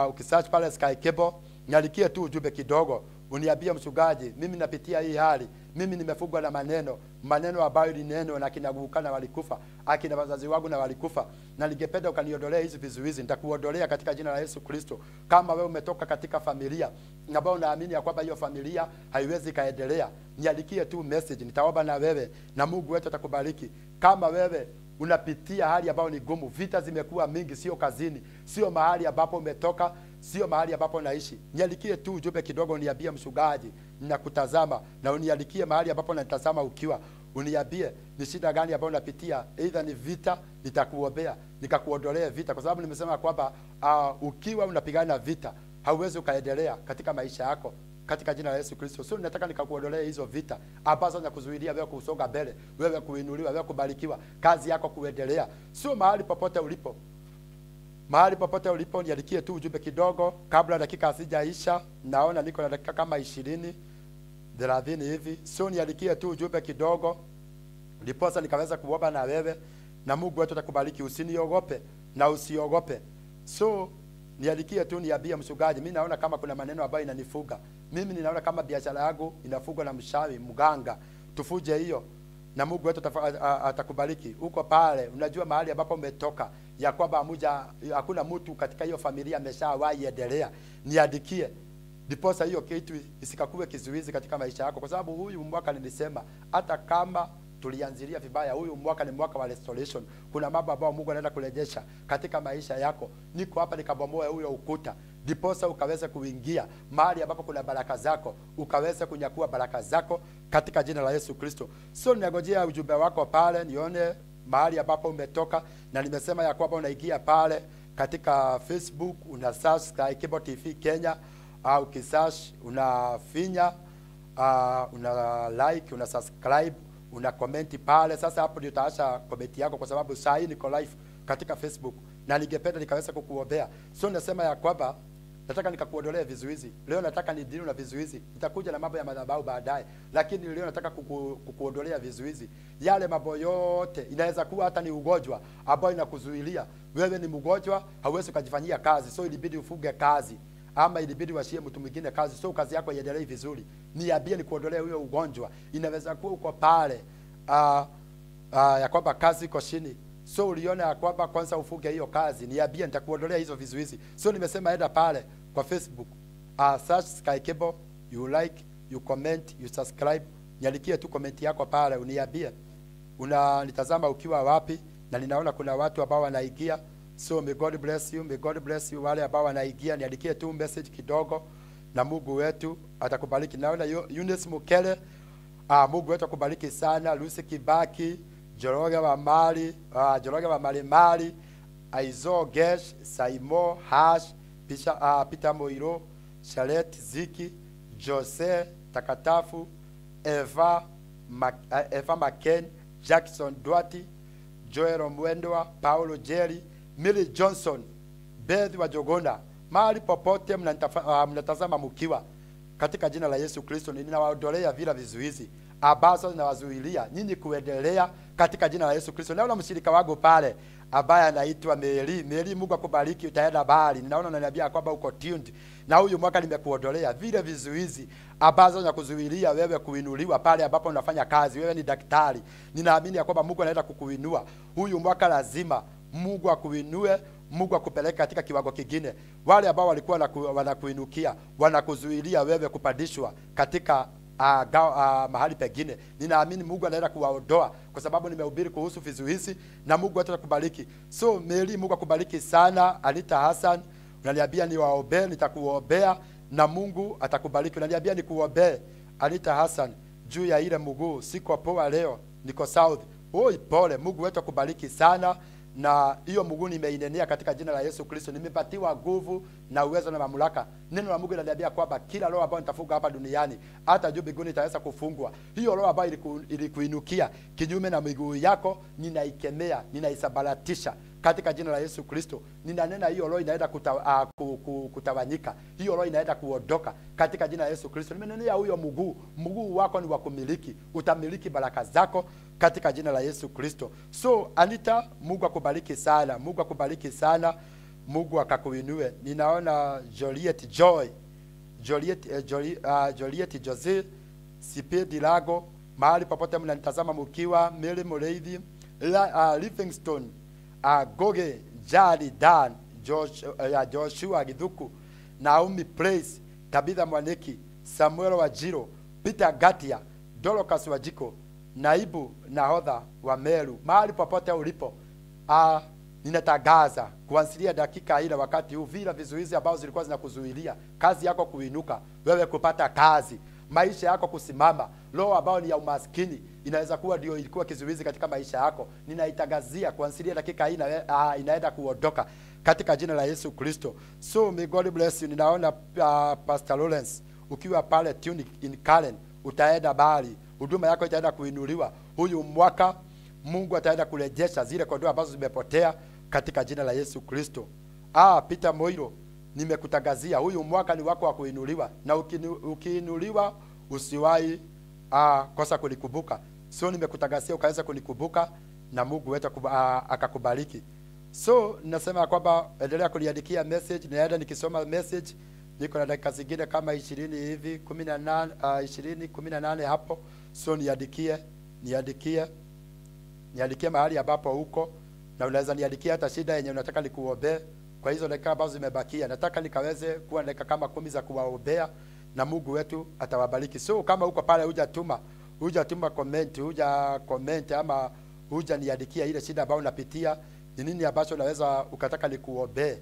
Ukisearch pale Sky Cable, niandikie tu ujumbe kidogo, uniambie mchungaji, mimi napitia hii hali, mimi nimefungwa na maneno, maneno ambayo ni neno na kina Gukana walikufa, akina wazazi wangu na walikufa, na ningependa ukaniondolee hizi vizuizi. Nitakuondolea katika jina la Yesu Kristo. Kama wewe umetoka katika familia ambayo unaamini ya kwamba hiyo familia haiwezi kaendelea, niandikie tu message, nitaomba na wewe na Mungu wetu atakubariki. Kama wewe unapitia hali ambayo ni gumu, vita zimekuwa mingi, sio kazini, sio mahali ambapo umetoka, sio mahali ambapo unaishi, niandikie tu ujumbe kidogo, uniambie mchungaji, ninakutazama, na uniandikie mahali ambapo unanitazama ukiwa, uniambie ni shida gani ambayo unapitia, either ni vita, nitakuombea nikakuondolea vita, kwa sababu nimesema kwamba ukiwa unapigana vita hauwezi ukaendelea katika maisha yako katika jina la Yesu Kristo. So nataka nikakuondolea hizo vita ambazo zinakuzuilia wewe kusonga mbele, wewe kuinuliwa, wewe kubarikiwa, kazi yako kuendelea. Sio mahali popote ulipo, mahali popote ulipo, niandikie tu ujumbe kidogo kabla dakika hazijaisha. Naona niko na dakika kama 20 30 hivi. So niandikie tu ujumbe kidogo ndiposa nikaweza kuomba na wewe na Mungu wetu atakubariki. Usiniogope na usiogope. So niandikie tu, niambie mchungaji, mimi naona kama kuna maneno ambayo inanifuga. Mimi ninaona kama biashara yangu inafugwa na mshawi, mganga. Tufuje hiyo na Mungu wetu atakubariki. Uko pale, unajua mahali ambapo umetoka ya kwamba hakuna mtu katika hiyo familia ameshawahi endelea. Niandikie ndiposa hiyo kitu isikakuwe kizuizi katika maisha yako, kwa sababu huyu mwaka nilisema hata kama tulianzilia vibaya, huyu mwaka ni mwaka wa restoration. Kuna mambo ambayo Mungu anaenda kurejesha katika maisha yako. Niko hapa nikabomoe huyo ukuta, ndiposa ukaweze kuingia mahali ambapo kuna baraka zako, ukaweze kunyakua baraka zako katika jina la Yesu Kristo. So ninangojea ujumbe wako pale, nione mahali ambapo umetoka, na nimesema ya kwamba unaingia pale katika Facebook, una search Sky Cable TV Kenya, au ukisearch unafinya, una like, una subscribe, una comment pale. Sasa hapo ndio utaacha comment yako, kwa sababu saa hii niko live katika Facebook na ningependa nikaweza kukuombea. So nasema ya kwamba nataka nikakuondolee vizuizi. Leo nataka nidili na vizuizi. Nitakuja na mambo ya madhabahu baadaye, lakini leo nataka kukuondolea vizuizi. Yale mambo yote, inaweza kuwa hata ni ugonjwa ambao inakuzuilia. Wewe ni mgonjwa, hauwezi kujifanyia kazi, so ilibidi ufuge kazi ama ilibidi washie mtu mwingine kazi, so kazi yako iendelee vizuri. Niambie nikuondolee huyo ugonjwa. Inaweza kuwa uko pale ya kwamba kazi iko chini. So uliona ya kwamba kwanza ufunge hiyo kazi, niambie, nitakuondolea hizo vizuizi. So nimesema enda pale kwa Facebook, search Sky Cable, you like, you comment, you subscribe. Niandikie tu comment yako pale, uniambie unanitazama ukiwa wapi, na ninaona kuna watu ambao wanaingia. So may God bless you, may God bless you. Wale ambao wanaingia, niandikie tu message kidogo na Mungu wetu atakubariki. Naona Eunice Mukele, Mungu wetu akubariki sana. Lucy Kibaki, Joroge wa Mali, Joroge wa Mali Mali, Aizo Gesh, Saimo Hash, Peter Moiro, Charlotte Ziki, Jose Takatafu, Eva Maken, Jackson Duarte, Joel Mwendwa, Paulo Jerry, Millie Johnson, Beth wa Jogona. Mahali popote mnatazama mkiwa, katika jina la Yesu Kristo ninawaondolea vila vizuizi ambazo zinawazuilia nyinyi kuendelea katika jina la Yesu Kristo. Naona mshirika wangu pale ambaye anaitwa Mary. Mary, Mungu akubariki, utaenda mbali. Ninaona unaniambia kwamba uko tuned. Na huyu mwaka nimekuondolea vile vizuizi ambazo zinakuzuilia wewe kuinuliwa pale ambapo unafanya kazi. Wewe ni daktari. Ninaamini ya kwamba Mungu anaenda kukuinua. Huyu mwaka lazima Mungu akuinue, Mungu akupeleke katika kiwango kingine. Wale ambao walikuwa wanakuinukia, wanakuzuilia wewe kupandishwa katika mahali pengine, ninaamini Mungu anaenda kuwaondoa, kwa sababu nimehubiri kuhusu vizuizi na Mungu atakubariki. So Mary, Mungu akubariki sana. Anita Hassan, unaniambia niwaombee, nitakuombea na Mungu atakubariki. Unaniambia nikuombee Anita Hassan juu ya ile mguu, siko poa leo, niko South. Oi, pole. Mungu wetu akubariki sana. Na hiyo mguu nimeinenea katika jina la Yesu Kristo. Nimepatiwa nguvu na uwezo na mamlaka. Neno la Mungu linaniambia kwamba kila roho ambayo nitafunga hapa duniani, hata juu mbinguni itaweza kufungwa. Hiyo roho ambayo ilikuinukia kinyume na miguu yako, ninaikemea, ninaisabaratisha katika jina la Yesu Kristo. Ninanena hiyo roho inaenda kutawanyika. Hiyo roho inaenda kuondoka katika jina la Yesu Kristo. Nimenenea huyo mguu, mguu wako ni wa kumiliki. Utamiliki baraka zako katika jina la Yesu Kristo. So Anita, Mungu akubariki sana. Mungu akubariki sana. Mungu akakuinue. Ninaona Juliet Joy, Juliet Jose, Sipe Dilago, mahali popote mnanitazama mkiwa, Mary Mureithi, Livingstone, Goge, Jari Dan, Joshua Githuku, Naomi Place, Tabitha Mwaniki, Samuel Wajiro, Peter Gatia, Dorcas Wajiko, naibu nahodha wa Meru. Mahali popote ulipo, ninatangaza kuanzia dakika ile wakati huu, vila vizuizi ambazo zilikuwa zinakuzuilia kazi yako kuinuka, wewe kupata kazi, maisha yako kusimama, roho ambayo ni ya umaskini inaweza kuwa ndio ilikuwa kizuizi katika maisha yako, ninaitangazia kuanzia dakika hii inaenda kuondoka katika jina la Yesu Kristo. So may God bless you. Ninaona Pastor Lawrence ukiwa pale tune in Karen, utaenda mbali, huduma yako itaenda kuinuliwa huyu mwaka. Mungu ataenda kurejesha zile kondoo ambazo zimepotea katika jina la Yesu Kristo. Peter Moiro, nimekutangazia huyu mwaka ni wako wa kuinuliwa, na ukiinuliwa usiwahi kosa kunikumbuka. So nimekutangazia ukaweza kunikumbuka na Mungu wetu akakubariki. So nasema kwamba endelea kuniandikia message, naenda nikisoma message. Niko na dakika zingine kama 20 hivi, 18, 20, 18 hapo. So niandikie mahali ambapo huko, na unaweza niandikia hata shida yenye unataka nikuombee kwa hizo dakika ambazo zimebakia. Nataka nikaweze kuwa dakika kama 10 za kuwaombea na Mungu wetu atawabariki. So kama uko pale hujatuma comment, huja comment ama huja niandikia ile shida ambayo unapitia, ni nini ambacho unaweza ukataka nikuombee,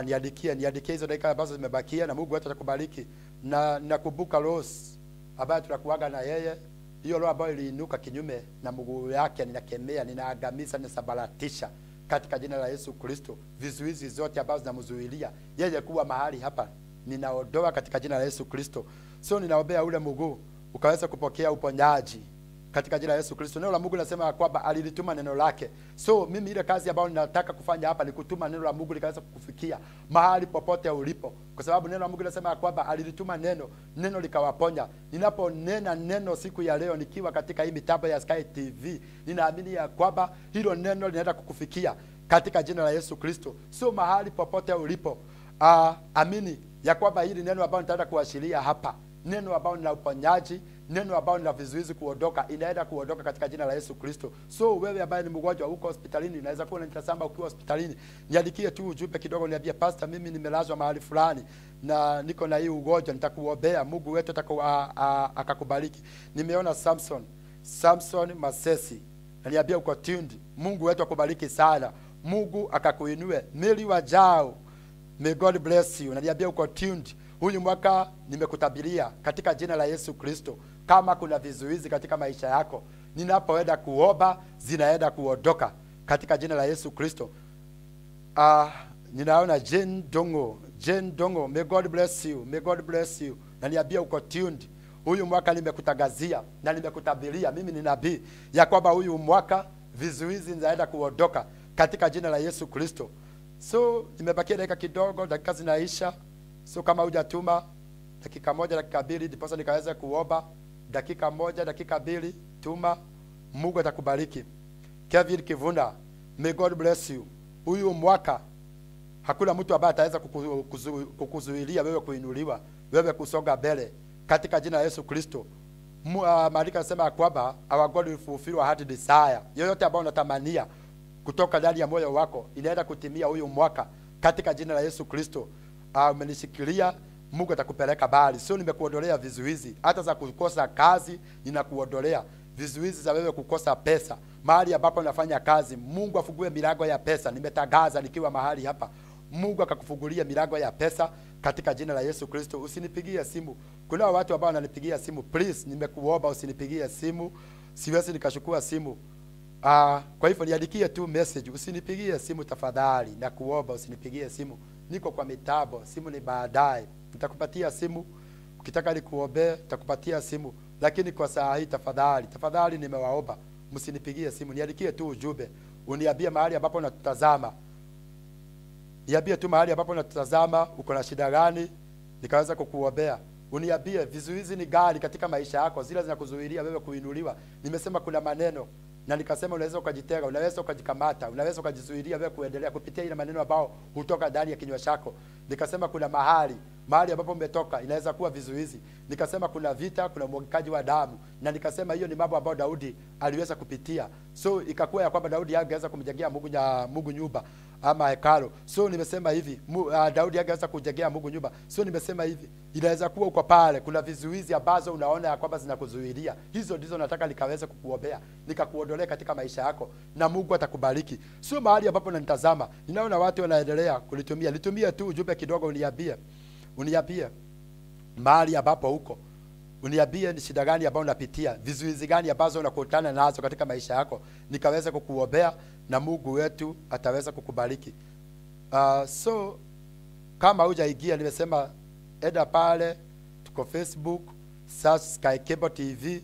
niandikie hizo dakika ambazo zimebakia na Mungu wetu atakubariki. Na nakumbuka Rose ambaye tunakuaga na yeye, hiyo roho ambayo iliinuka kinyume na mguu yake, ninakemea, ninaangamiza, ninasabaratisha katika jina la Yesu Kristo. Vizuizi zote ambazo zinamzuilia yeye kuwa mahali hapa, ninaondoa katika jina la Yesu Kristo. So ninaombea ule mguu ukaweza kupokea uponyaji katika jina la Yesu Kristo. Neno la Mungu linasema kwamba alilituma neno lake. So mimi ile kazi ambayo ninataka kufanya hapa ni kutuma neno la Mungu likaweza kukufikia mahali popote ulipo, kwa sababu neno la Mungu linasema kwamba alilituma neno, neno likawaponya. Ninaponena neno siku ya leo nikiwa katika hii mitambo ya Sky TV, ninaamini ya kwamba hilo neno linaenda kukufikia katika jina la Yesu Kristo. So mahali popote ulipo, amini ya kwamba hili neno ambalo nitaenda kuashiria hapa, neno ambalo ni la uponyaji, Neno ambalo ni la vizuizi kuondoka, inaenda kuondoka katika jina la Yesu Kristo. So wewe ambaye ni mgonjwa uko hospitalini, unaweza kuwa unanitazama ukiwa hospitalini, niandikie tu ujumbe kidogo, niambie pastor, mimi nimelazwa mahali fulani na niko na hii ugonjwa, nitakuombea, Mungu wetu akakubariki. Nimeona Samson Masesi ananiambia uko tuned. Mungu wetu akubariki sana, Mungu akakuinue. Mili wajao, may God bless you. Naniambia uko tuned. Huyu mwaka nimekutabiria katika jina la Yesu Kristo, kama kuna vizuizi katika maisha yako, ninapoenda kuomba zinaenda kuondoka katika jina la Yesu Kristo. Ninaona Jane Dongo, Jane Dongo, may God bless you, may God bless you. Naniambia uko tuned. Huyu mwaka nimekutangazia na nimekutabiria, mimi ni nabii ya kwamba huyu mwaka vizuizi zinaenda kuondoka katika jina la Yesu Kristo. So nimebakia dakika kidogo, dakika zinaisha. So kama hujatuma dakika moja, dakika mbili, ndiposa nikaweza kuomba. Dakika moja, dakika mbili, tuma, Mungu atakubariki. Kevin Kivuna, may God bless you. Huyu mwaka hakuna mtu ambaye ataweza kukuzuilia wewe kuinuliwa, wewe kusonga mbele katika jina la Yesu Kristo. Maandiko yanasema kwamba our God will fulfill our heart desire. Yoyote ambayo unatamania kutoka ndani ya moyo wako inaenda kutimia huyu mwaka katika jina la Yesu Kristo. Umenishikilia, Mungu atakupeleka mbali. Sio nimekuondolea vizuizi hata za kukosa kazi, ninakuondolea vizuizi za wewe kukosa pesa. Mahali ambapo unafanya kazi, Mungu afungue milango ya pesa. Nimetangaza nikiwa mahali hapa, Mungu akakufungulia milango ya pesa katika jina la Yesu Kristo. Usinipigie simu. Kuna watu ambao wananipigia simu, please, nimekuomba usinipigie simu, siwezi nikachukua simu. Kwa hivyo niandikie tu message, usinipigie simu tafadhali, nakuomba usinipigie simu. Niko kwa mitabo, simu ni baadaye. Nitakupatia simu, ukitaka nikuombee nitakupatia simu, lakini kwa saa hii tafadhali, tafadhali nimewaomba msinipigie simu. Niandikie tu ujumbe, uniambie mahali ambapo unatutazama. Niambie tu mahali ambapo unatutazama, uko na shida gani, nikaweza kukuombea. Uniambie vizuizi ni gani katika maisha yako, zile zinakuzuilia wewe kuinuliwa. Nimesema kuna maneno na nikasema unaweza ukajitenga, unaweza ukajikamata, unaweza ukajizuilia wewe kuendelea kupitia ile maneno ambayo hutoka ndani ya kinywa chako. Nikasema kuna mahali ambapo umetoka inaweza kuwa vizuizi. Nikasema kuna vita, kuna umwagikaji wa damu, na nikasema hiyo ni mambo ambayo Daudi aliweza kupitia. So ikakuwa ya kwamba Daudi hangeweza kumjengea Mungu nyumba ama hekalu. So nimesema hivi, Daudi hangeweza kujengea Mungu nyumba. So nimesema hivi, inaweza kuwa uko pale kuna vizuizi ambazo unaona ya kwamba zinakuzuilia. Hizo ndizo nataka nikaweze kukuombea, nikakuondolea katika maisha yako, na Mungu atakubariki. Sio mahali ambapo unanitazama, ninaona watu wanaendelea kulitumia. Litumie tu ujumbe kidogo, uniambie. Uniambie mahali ambapo uko. Uniambie ni shida gani ambayo unapitia, vizuizi gani ambazo unakutana nazo katika maisha yako, nikaweza kukuombea na Mungu wetu ataweza kukubariki. So kama hujaingia, nimesema enda pale, tuko Facebook, search Sky Cable TV,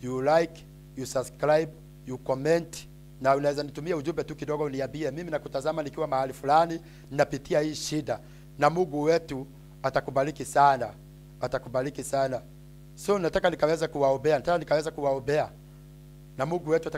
you like, you subscribe, you comment, na unaweza nitumia ujumbe tu kidogo uniambie mimi nakutazama nikiwa mahali fulani, ninapitia hii shida, na Mungu wetu atakubariki sana, atakubariki sana. So nataka nikaweza kuwaombea, nataka nikaweza kuwaombea na Mungu wetu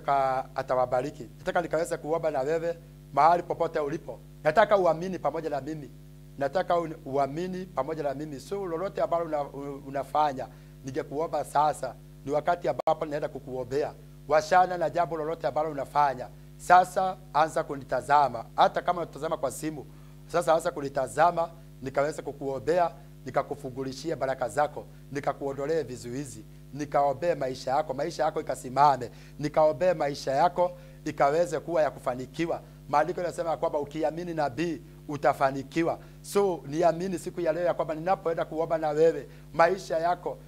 atawabariki. Nataka nikaweza kuomba na wewe mahali popote ulipo. Nataka uamini pamoja na mimi. Nataka uamini pamoja na mimi. So lolote ambalo unafanya, ningekuomba sasa, ni wakati ambapo naenda kukuombea. Washana na jambo lolote ambalo unafanya. Sasa anza kunitazama. Hata kama unatazama kwa simu, sasa anza kunitazama, nikaweza kukuombea, nikakufungulishia baraka zako, nikakuondolee vizuizi, nikaombee maisha yako, maisha yako ikasimame, nikaombee maisha yako ikaweze kuwa ya kufanikiwa. Maandiko yanasema kwamba ukiamini nabii utafanikiwa. So niamini siku ya leo ya kwamba ninapoenda kuomba na wewe, maisha yako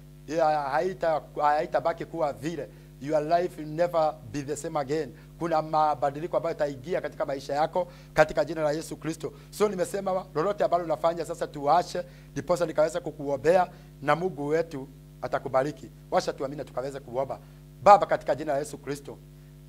haitabaki kuwa vile. Your life will never be the same again. Kuna mabadiliko ambayo itaingia katika maisha yako katika jina la Yesu Kristo. So nimesema lolote ambalo unafanya sasa tuache, ndiposa nikaweza kukuombea na Mungu wetu atakubariki. Washa tuamini tukaweza kuomba. Baba, katika jina la Yesu Kristo,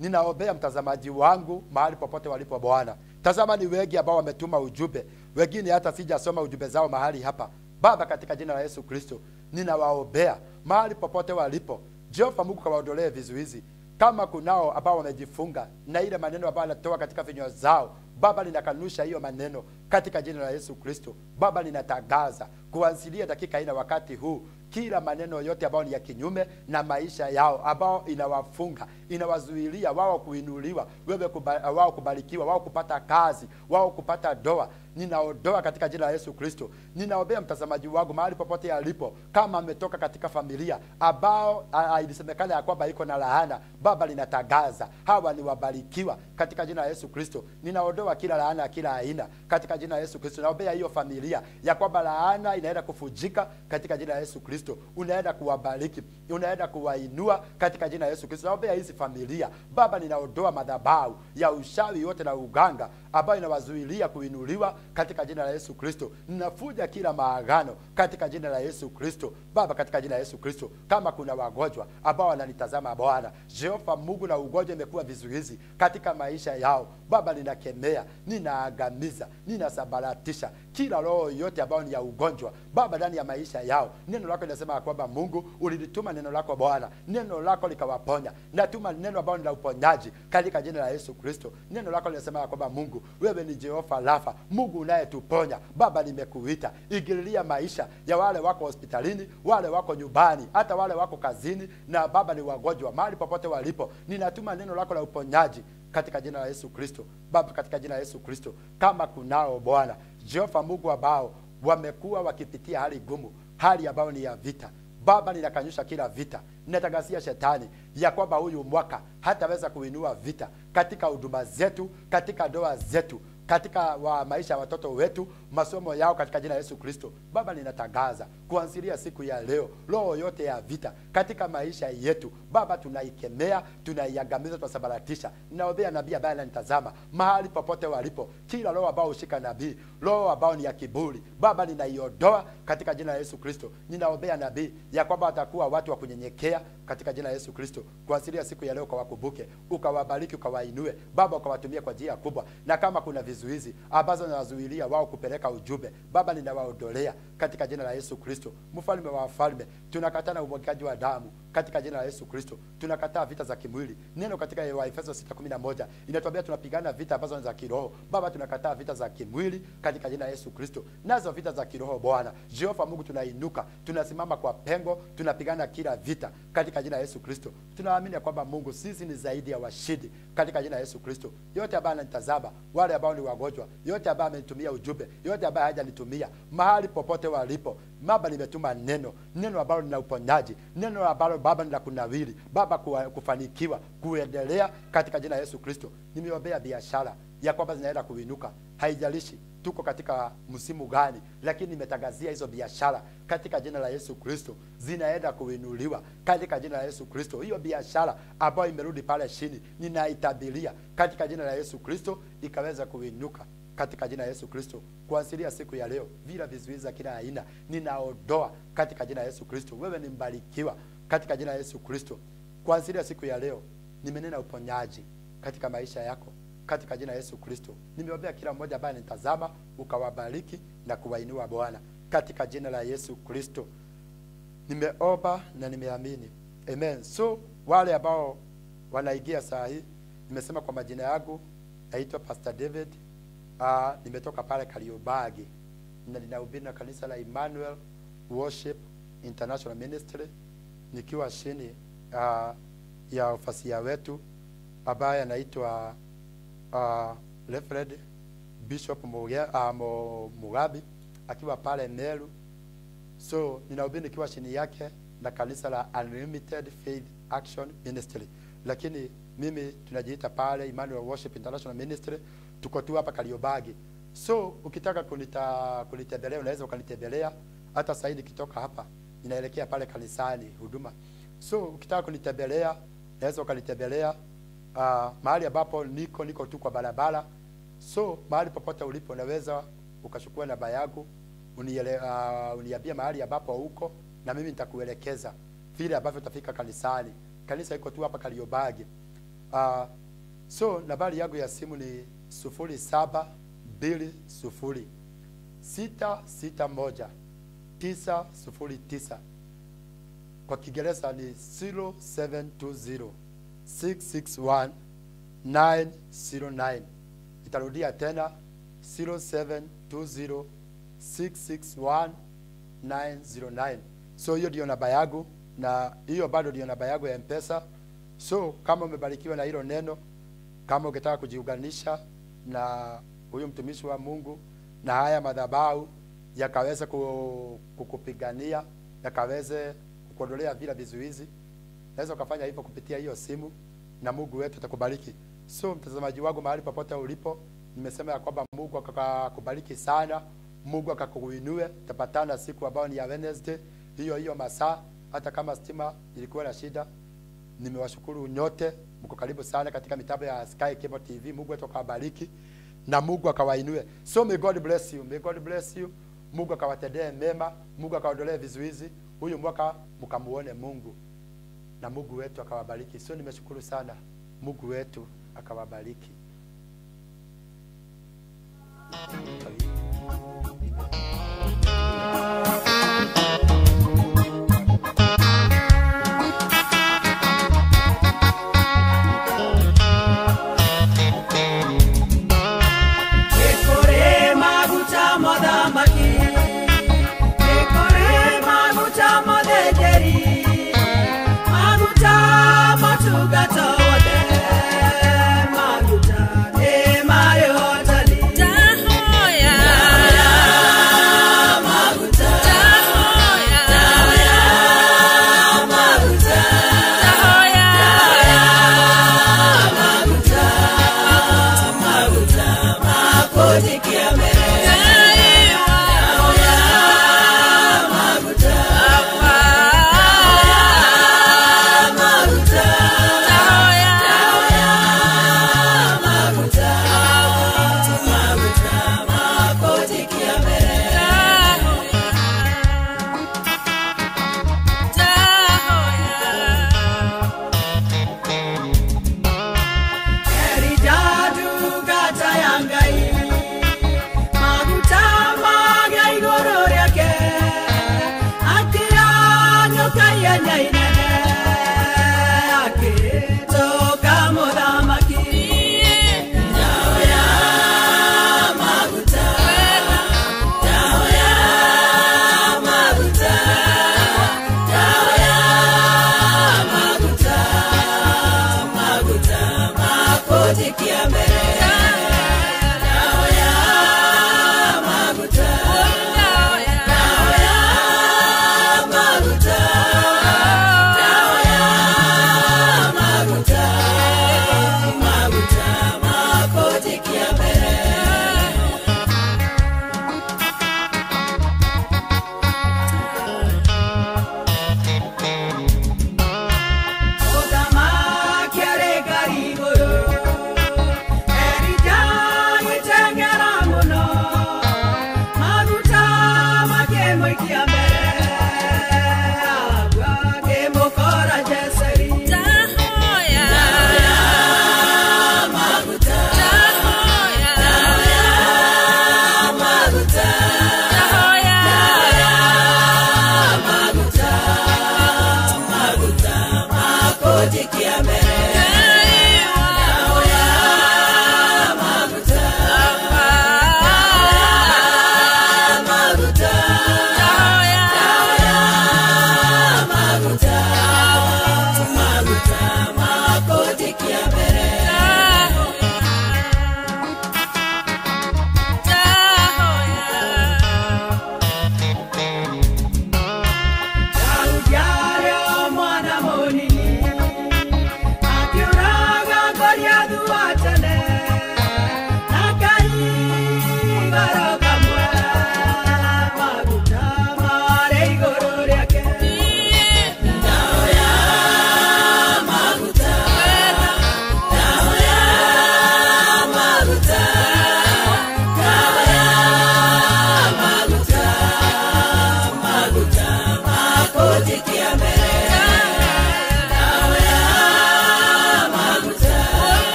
ninaombea mtazamaji wangu mahali popote walipo Bwana. Tazama ni wengi ambao wametuma ujumbe, wengine hata sijasoma ujumbe zao mahali hapa. Baba, katika jina la Yesu Kristo, ninawaombea mahali popote walipo. Jehova Mungu, kawaondolee vizuizi. Kama kunao ambao wamejifunga na ile maneno ambayo wanatoa katika vinywa zao, Baba, ninakanusha hiyo maneno katika jina la Yesu Kristo. Baba, ninatangaza kuanzia dakika hii na wakati huu, kila maneno yote ambayo ni ya kinyume na maisha yao, ambao inawafunga, inawazuilia wao kuinuliwa, wewe wao kubarikiwa, wao kupata kazi, wao kupata doa, ninaondoa katika jina la Yesu Kristo. Ninaombea mtazamaji wangu mahali popote alipo, kama ametoka katika familia ambao ilisemekana ya kwamba iko na laana, Baba, ninatangaza hawa ni wabarikiwa katika jina la Yesu Kristo. Ninaondoa kila laana kila aina katika jina la Yesu Kristo. Naombea hiyo familia ya kwamba laana inaenda kufujika katika jina la Yesu Kristo. Unaenda kuwabariki, unaenda kuwainua katika jina la Yesu Kristo. Naombea hizi familia Baba, ninaondoa madhabahu ya ushawi yote na uganga ambayo inawazuilia kuinuliwa katika jina la Yesu Kristo. Ninafuja kila maagano katika jina la Yesu Kristo. Baba, katika jina la Yesu Kristo, kama kuna wagonjwa ambao wananitazama Bwana Jehova Mungu, na ugonjwa imekuwa vizuizi katika maisha yao, Baba, ninakemea, ninaangamiza, ninasabaratisha kila roho yote ambayo ni ya ugonjwa Baba ndani ya maisha yao. Neno lako linasema kwamba Mungu ulilituma neno lako Bwana, neno lako likawaponya. Natuma neno ambalo ni la uponyaji katika jina la Yesu Kristo. Neno lako linasema kwamba Mungu wewe ni Jehova Rafa, Mungu unayetuponya. Baba, nimekuita, ingililia maisha ya wale wako hospitalini, wale wako nyumbani, hata wale wako kazini, na Baba ni wagonjwa mahali popote walipo. Ninatuma neno lako la uponyaji katika jina la Yesu Kristo. Baba, katika jina la Yesu Kristo, kama kunao Bwana Jehova Mungu ambao wamekuwa wakipitia hali gumu, hali ambayo ni ya vita, Baba, ninakanyusha kila vita. Ninatangazia shetani ya kwamba huyu mwaka hataweza kuinua vita katika huduma zetu, katika ndoa zetu, katika wa maisha ya watoto wetu, masomo yao, katika jina la Yesu Kristo. Baba, ninatangaza kuanzia siku ya leo, roho yote ya vita katika maisha yetu Baba, tunaikemea, tunaiangamiza, tunasabaratisha. Ninaombea nabii ambaye ananitazama mahali popote walipo, kila roho ambao hushika nabii, roho ambao ni ya kiburi, Baba, ninaiondoa katika jina la Yesu Kristo. Ninaombea nabii ya kwamba watakuwa watu wa kunyenyekea katika jina la Yesu Kristo. Kuanzia siku ya leo ukawakumbuke, ukawabariki, ukawainue Baba, ukawatumia kwa njia kubwa. Na kama kuna vizuizi ambazo zinawazuilia wao kupeleka ujumbe, Baba, ninawaondolea katika jina la Yesu Kristo. Mfalme wa wafalme, tunakataa na umwagikaji wa damu katika jina la Yesu Kristo. Tunakataa vita za kimwili. Neno katika Waefeso 6:11 inatuambia tunapigana vita ambazo ni za kiroho. Baba, tunakataa vita za kimwili katika jina la Yesu Kristo. Nazo vita za kiroho Bwana Jehova Mungu, tunainuka, tunasimama kwa pengo, tunapigana kila vita katika jina la Yesu Kristo. Tunaamini kwamba Mungu sisi ni zaidi ya washindi katika jina la Yesu Kristo. Yote ambayo ananitazama, wale ambao ni wagonjwa, yote ambayo amenitumia ujumbe, yote ambayo hajanitumia, mahali popote walipo, Baba, nimetuma neno, neno ambalo lina uponyaji, neno ambalo Baba ni la kunawiri, Baba kufanikiwa, kuendelea katika jina la Yesu Kristo. Nimeombea biashara ya kwamba zinaenda kuinuka, haijalishi tuko katika msimu gani, lakini nimetangazia hizo biashara katika jina la Yesu Kristo zinaenda kuinuliwa katika jina la Yesu Kristo. Hiyo biashara ambayo imerudi pale chini, ninaitabiria katika jina la Yesu Kristo ikaweza kuinuka katika jina la Yesu Kristo. Kuanzia siku ya leo, vila vizuizi kila aina ninaondoa katika jina la Yesu Kristo. Wewe ni mbarikiwa katika jina la Yesu Kristo. Kuanzia siku ya leo, nimenena uponyaji katika maisha yako katika jina la Yesu Kristo. Nimeombea kila mmoja ambaye anitazama, ukawabariki na kuwainua Bwana katika jina la Yesu Kristo. Nimeomba na nimeamini. Amen. So wale ambao wanaingia saa hii, nimesema kwa majina yangu, naitwa Pastor David. Nimetoka pale Kariobangi na ninahubiri na kanisa la Emmanuel Worship International Ministry, nikiwa chini ya ofasia wetu ambaye anaitwa Reverend Bishop Mugabi akiwa pale Meru. So ninahubiri nikiwa chini yake na kanisa la Unlimited Faith Action Ministry, lakini mimi tunajiita pale Emmanuel Worship International Ministry, tuko tu hapa Kariobangi. So ukitaka kunitembelea unaweza ukanitembelea. Hata sasa nikitoka hapa ninaelekea pale kanisani huduma. So ukitaka kunitembelea unaweza ukanitembelea mahali ambapo niko tu kwa barabara. So mahali popote ulipo unaweza ukachukua namba yangu, uniambie mahali ambapo uko na mimi nitakuelekeza vile ambavyo utafika kanisani. Kanisa iko tu hapa Kariobangi. So nambari yangu ya simu ni 0720 661 909. Kwa Kiingereza ni 0720 661 909. Nitarudia tena 0720 661 909. So hiyo ndio namba yangu, na hiyo bado ndio namba yangu ya M-Pesa. So kama umebarikiwa na hilo neno, kama ukitaka kujiunganisha na huyu mtumishi wa Mungu na haya madhabahu yakaweze kukupigania, yakaweze kukuondolea vila vizuizi, naweza ukafanya hivyo kupitia hiyo simu na Mungu wetu atakubariki. So mtazamaji wangu mahali popote ulipo, nimesema ya kwamba Mungu akakubariki sana, Mungu akakuinue. Tutapatana siku ambayo ni ya Wednesday, hiyo hiyo masaa, hata kama stima ilikuwa na shida. Nimewashukuru nyote, mko karibu sana katika mitambo ya Sky Cable TV. Mungu wetu akawabariki na Mungu akawainue. So may God bless you, may God bless you. Mungu akawatendee mema, Mungu akaondolee vizuizi. Huyu mwaka mkamuone Mungu na Mungu wetu akawabariki. So nimeshukuru sana, Mungu wetu akawabariki. Maguta, maguta, maguta, maguta,